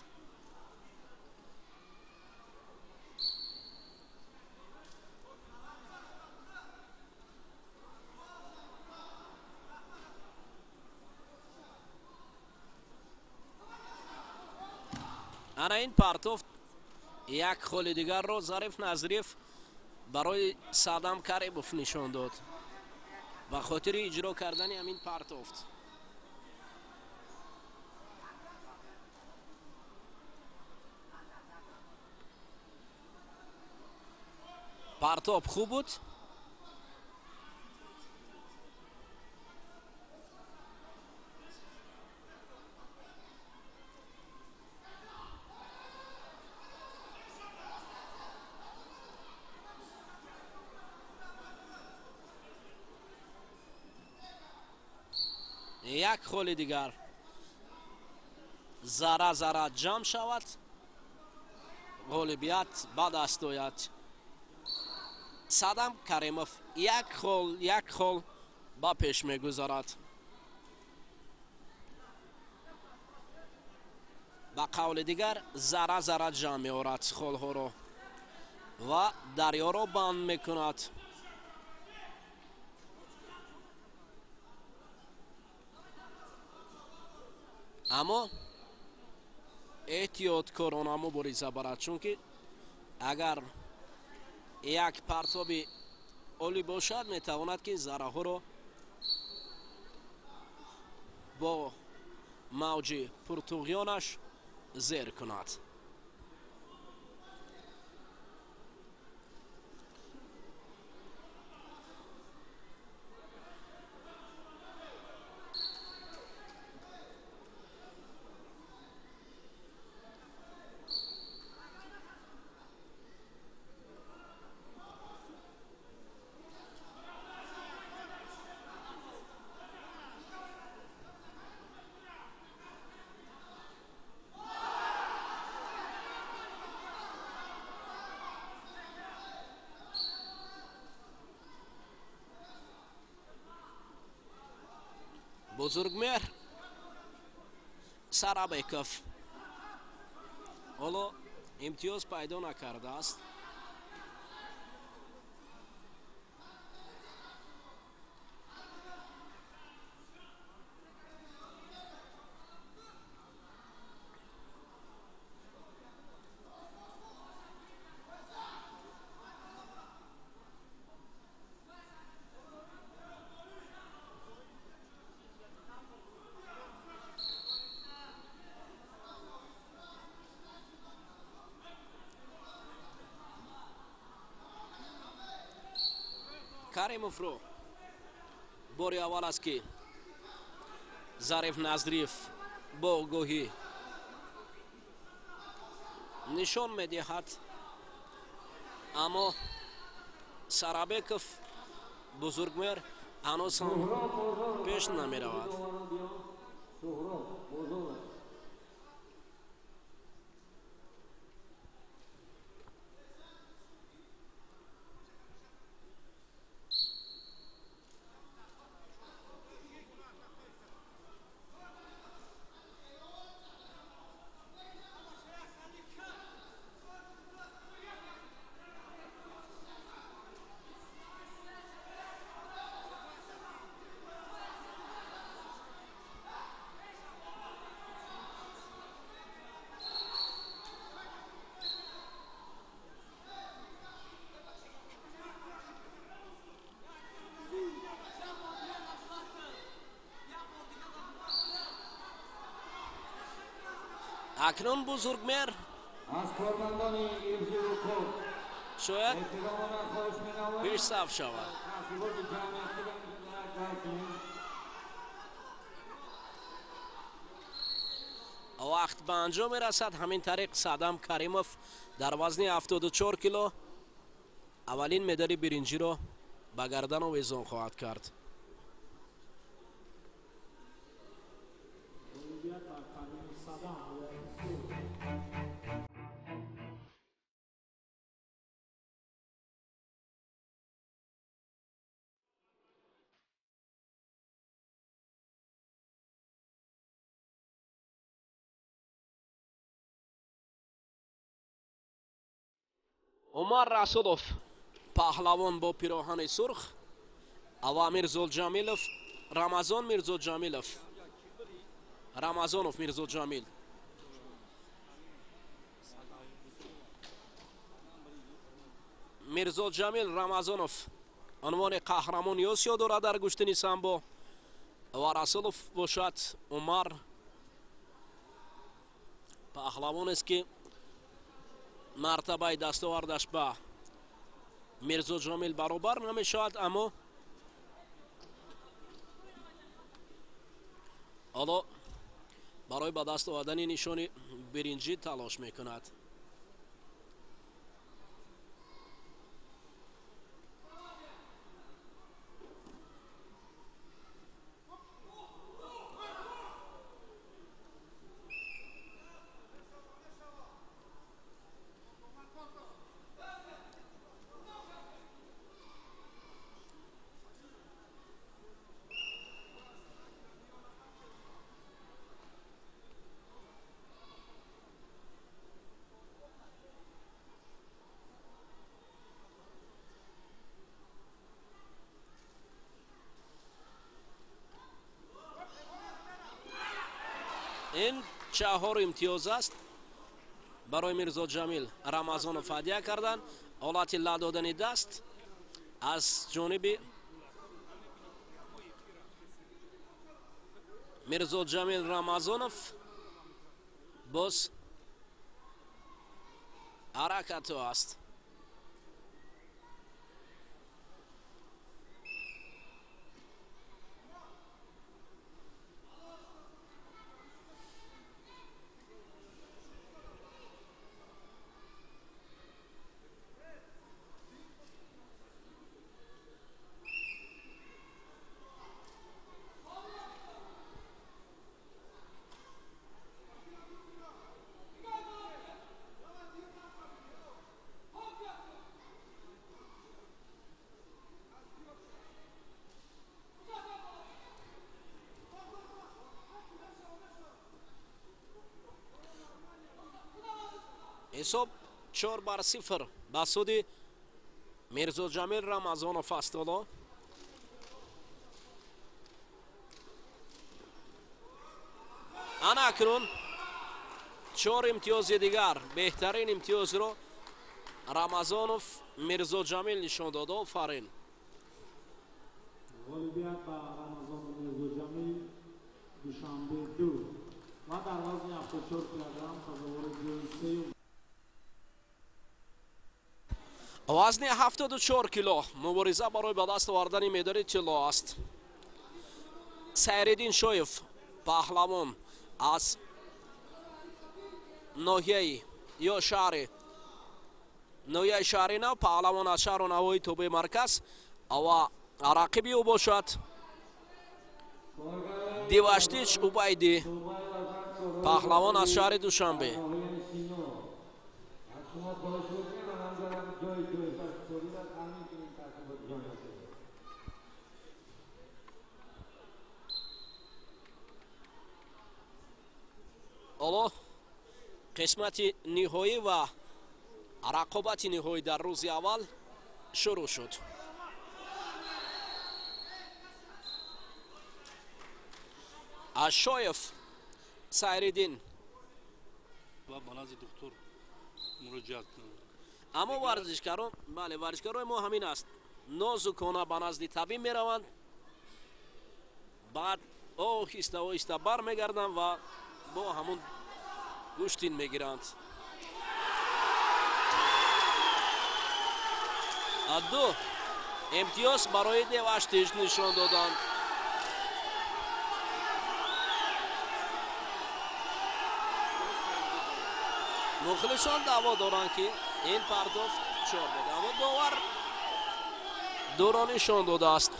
Ана ин партофт як холи дигарро Зариф Назриев барои Садам Каримов нишон дод ба хотири иҷро кардани ҳамин партофт. Партоб хуб буд. Як холи дигар зара зара ҷамъ шавад, ғолибият ба даст ояд. Садам Каримов як хол ба пеш мегузарад. Ба қавли дигар зара зара ҷамъ меорад холҳоро ва дарёро банд мекунад. Аммо эҳтиёткорона мубориза барад, чунки агар як партоби олӣ бошад, метавонад ки зараҳоро бо мавҷи пуртуғёнаш зер кунад. Бузургмеҳр Сарабеков ҳоло имтиёз пайдо накардааст. Каримовро бори аввал аст, ки Зариф Назриев бо огоҳӣ нишон медиҳад, аммо Сарабеков Бузургмеҳр ҳанӯз ҳам пеш намеравад. Акнун Бузургмеҳр шояд пешсаф шавад. Вақт ба анҷом мерасад. Ҳамин тариқ Садам Каримов дар вазни 74 кило аввалин медали биринҷиро ба гардан овезон хоҳад кард. Умар Расулов паҳлавон бо пироҳани сурх ва Мирзоҷамилов Рамазон Мирзоҷамилов Рамазонов Мирзоҷамил. Мирзоҷамил Рамазонов унвони қаҳрамони Осиё дорад дар гӯштини самбо ва Расулов бошад Умар паҳлавонест, ки мартабаи дастовардаш ба Мирзоҷамил баробар намешавад, аммо ҳоло барои ба даст овардани нишони биринҷӣ талош мекунад. Ин чаҳор имтиёз аст барои Мирзоҷамил Рамазонов ҳадя кардан. Ҳолати ла додани даст аз ҷониби Мирзоҷамил Рамазонов боз ҳаракату аст. Ҳисоб 4-0 ба суди Мирзоҷамил Рамазонов аст. Ҳоло ана акнун 4 имтиёзи дигар, беҳтарин имтиёзро Рамазонов Мирзоҷамил нишон дод. Офарин. Ғолибият ба Рамазонов Мирзоҷамил Душанбе 2 ва дар вазни 74 килограмм сазовори ҷои сеюм. Вазни 74 кило мубориза барои ба даст овардани медали тилло аст. Сайриддин Шоев паҳлавон аз ноҳияи ё шаҳри ноҳияи шаҳри нав, паҳлавон аз шаҳру навоҳии тобеи марказ ва рақиби ӯ бошад Диваштич Убайдӣ паҳлавон аз шаҳри Душанбе. Ҳоло қисмати ниҳоӣ ва рақобати ниҳоӣ дар рӯзи аввал шурӯъ шуд. Ашоев Сайриддин ва ба назди духтур муроҷиат кунанд. Аммо варзишкарон, бале, варзишкарони мо ҳамин аст, нозукона ба назди табиб мераванд, баъд оҳиста оҳиста бармегарданд ва бо ҳамун гӯштин мегиранд. Ду имтиёз барои Деваштич нишон доданд. Мухлисон даъво доранд, ки ин пардохт 4 буд, аммо довар дуро нишон додааст.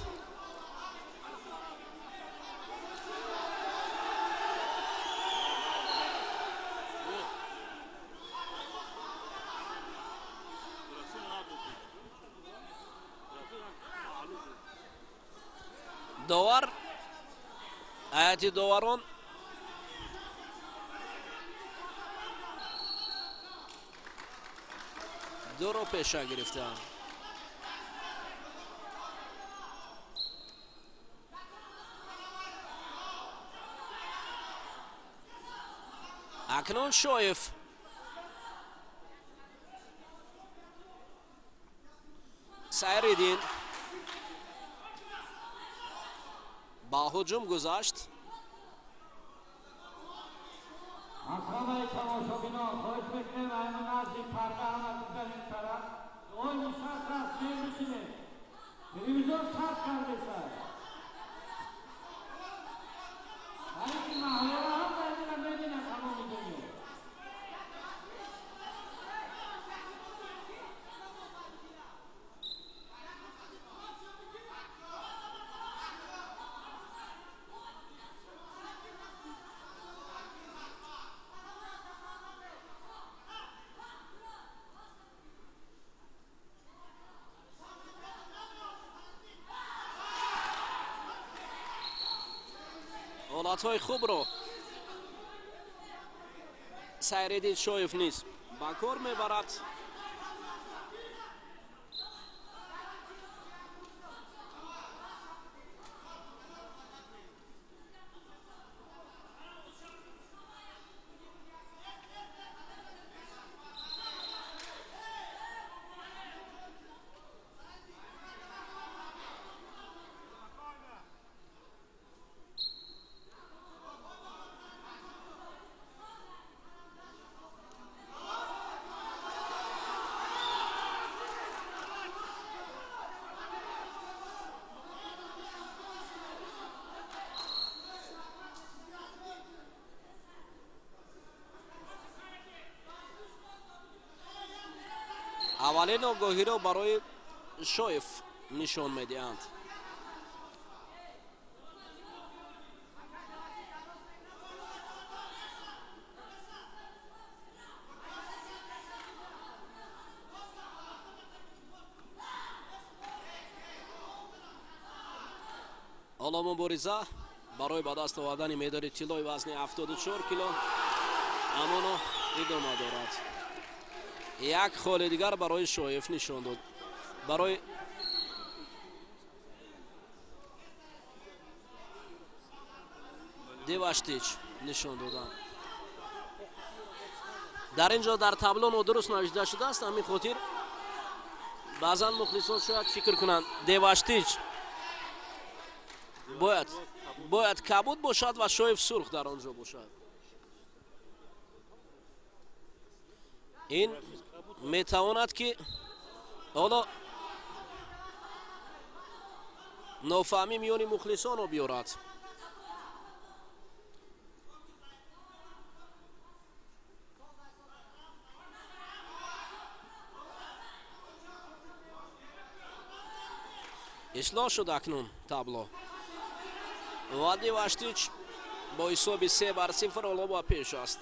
Довар, ҳайати доварон Дуро пеша гирифтаанд. Акнун Шоев Сайриддин ба ҳуҷум гузашт. Аз ҳамаи тамошобинон хоҳиш мекунем айна назди парда ҳама гузарем тараф. Ой нишаст аст, бишинед. Телевизор сард кардеса. Ҳарики маҳалларо ҳам дар мебинад тамоми дунё. Ҳолатҳои хубро Сайриддин Шоев низ ба кор мебарад. Аввалин огоҳиро барои Шоев нишон медиҳанд. Ҳоло мубориза барои ба даст овардани медали тиллои вазни 74 кило амоно идома дорад. Як холи дигар барои Шоев нишон дод. Барои Деваштич нишон доданд. Дар ин ҷо дар табло нодуруст навишта шудааст, ҳамин хотир баъзан мухлисон шояд фикр кунанд Деваштич бояд кабуд бошад ва Шоев сурх дар он ҷо бошад. Ин метавонад ки ҳоло нофаҳмӣ миёни мухлисонро биёрад. Ислоҳ шуд акнун табло ва Деваштич бо ҳисоби 3-0 ҳоло ба пеш аст.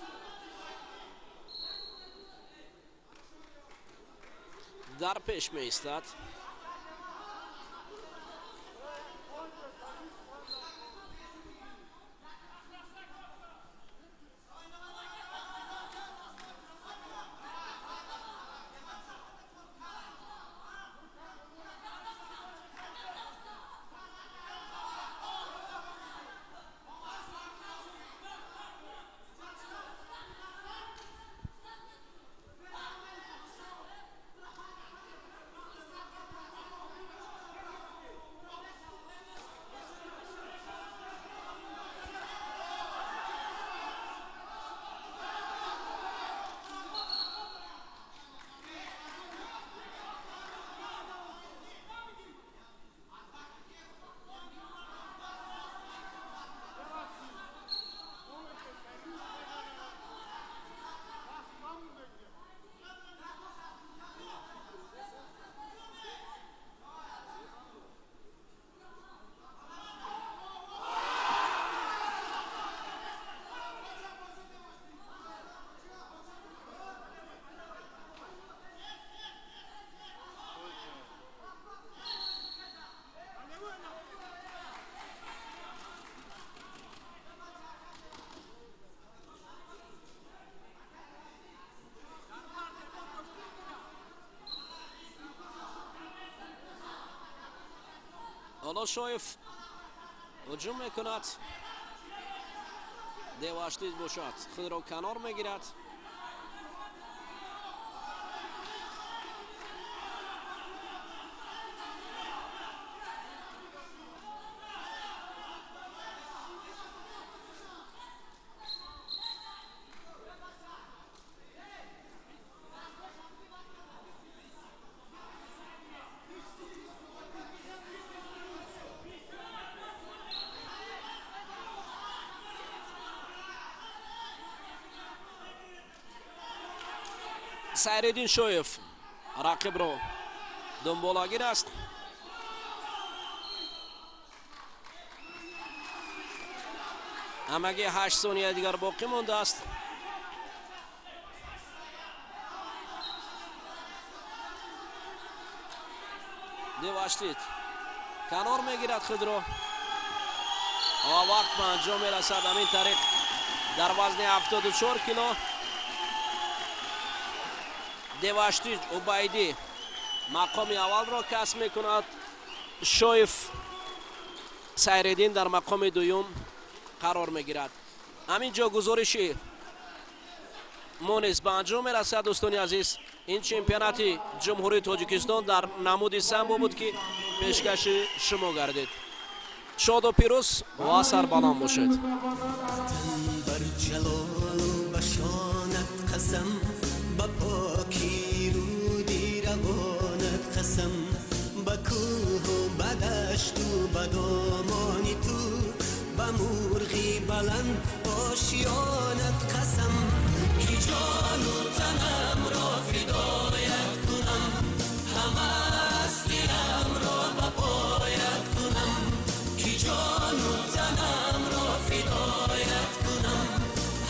Дар пеш меистад. Ҳоло Шоев ҳуҷум мекунад. Деваштид бошад, худро канор мегирад. Сайриддин Шоев рақибро дунболагир аст. Ҳамагӣ 8 сония дигар боқӣ мондааст. Деваштид канор мегирад худро ва вақт ба анҷом мерасад. Ҳамин тариқ дар вазни 74 кило Деваштид Убайдӣ мақоми аввалро касб мекунад. Шоев Сайриддин дар мақоми дуюм қарор мегирад. Ҳамин ҷо гузориши мо низ ба анҷом мерасад. Дӯстони азиз, ин чемпионати Ҷумҳурии Тоҷикистон дар намуди самбо буд, ки пешкаши шумо гардид. Шоду пирӯз ва сарбаланд бошед. Ба поки руди равонат қасам, ба кӯҳу ба дашту ба домони ту, ба мурғи баланд ошёнат қасам, ки ҷону танамро фидоят кунам, ҳама ҳастиамро ба поят кунам, ки ҷону танамро фидоят кунам,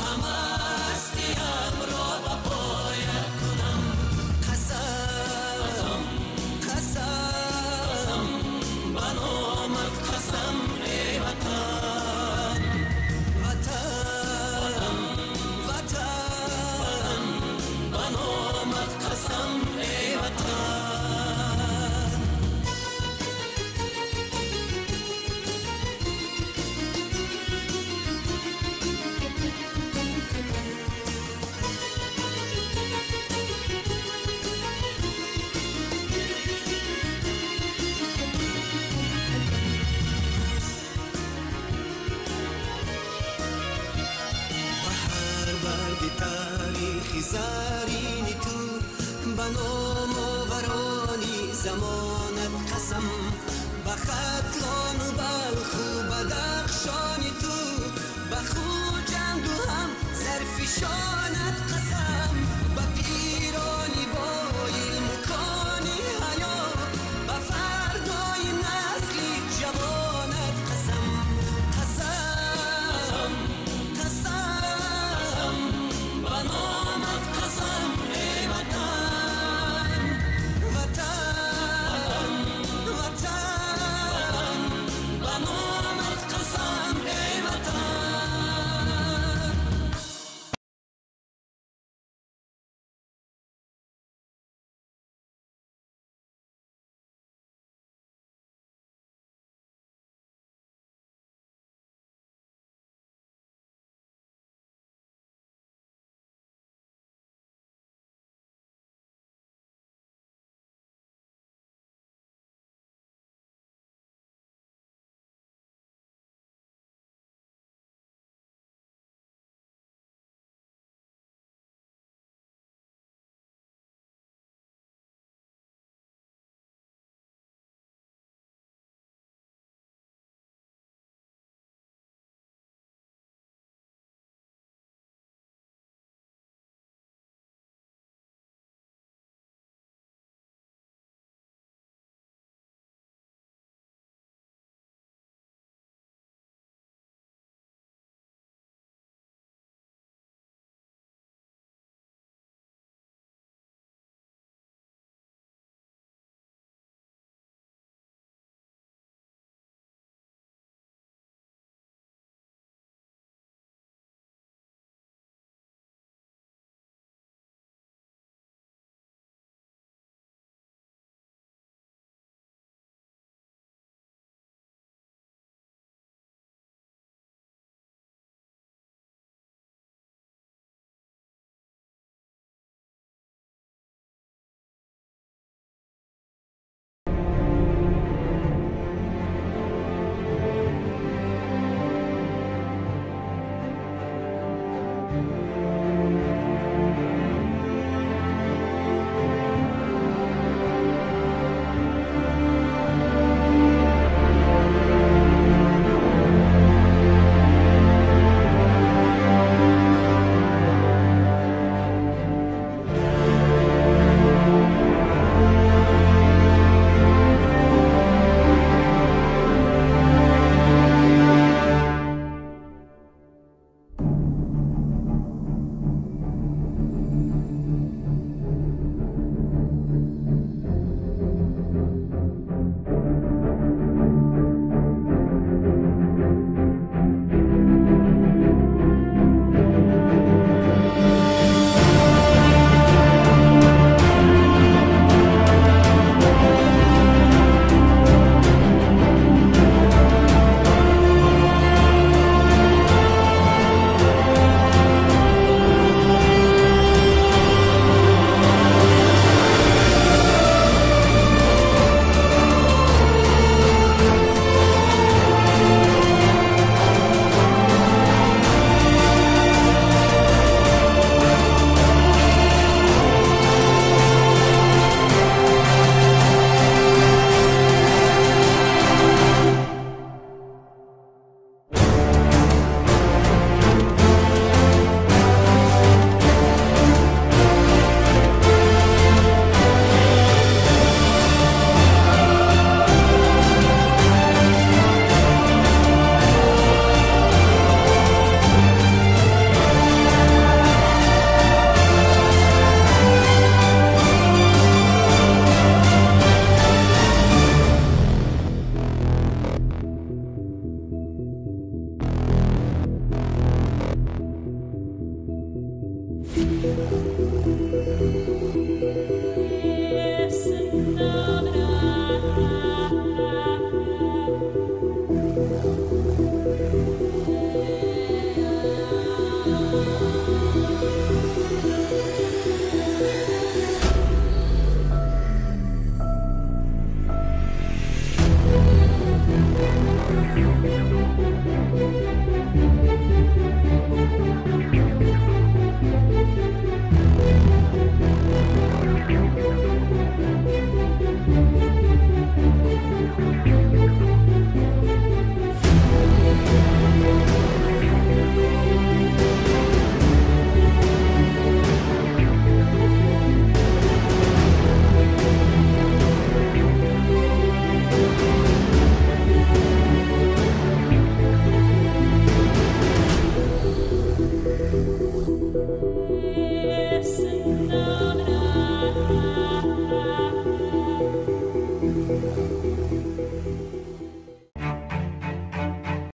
ҳама ҳастиамро ба поят кунам. Қасам, қасам, ба номат қасам, эй Ватан, Ватан, Ватан, ба номат қасам, эй Ватан. Таърихи зарини ту, ба номоварони замонат қасам, ба Хатлону Балх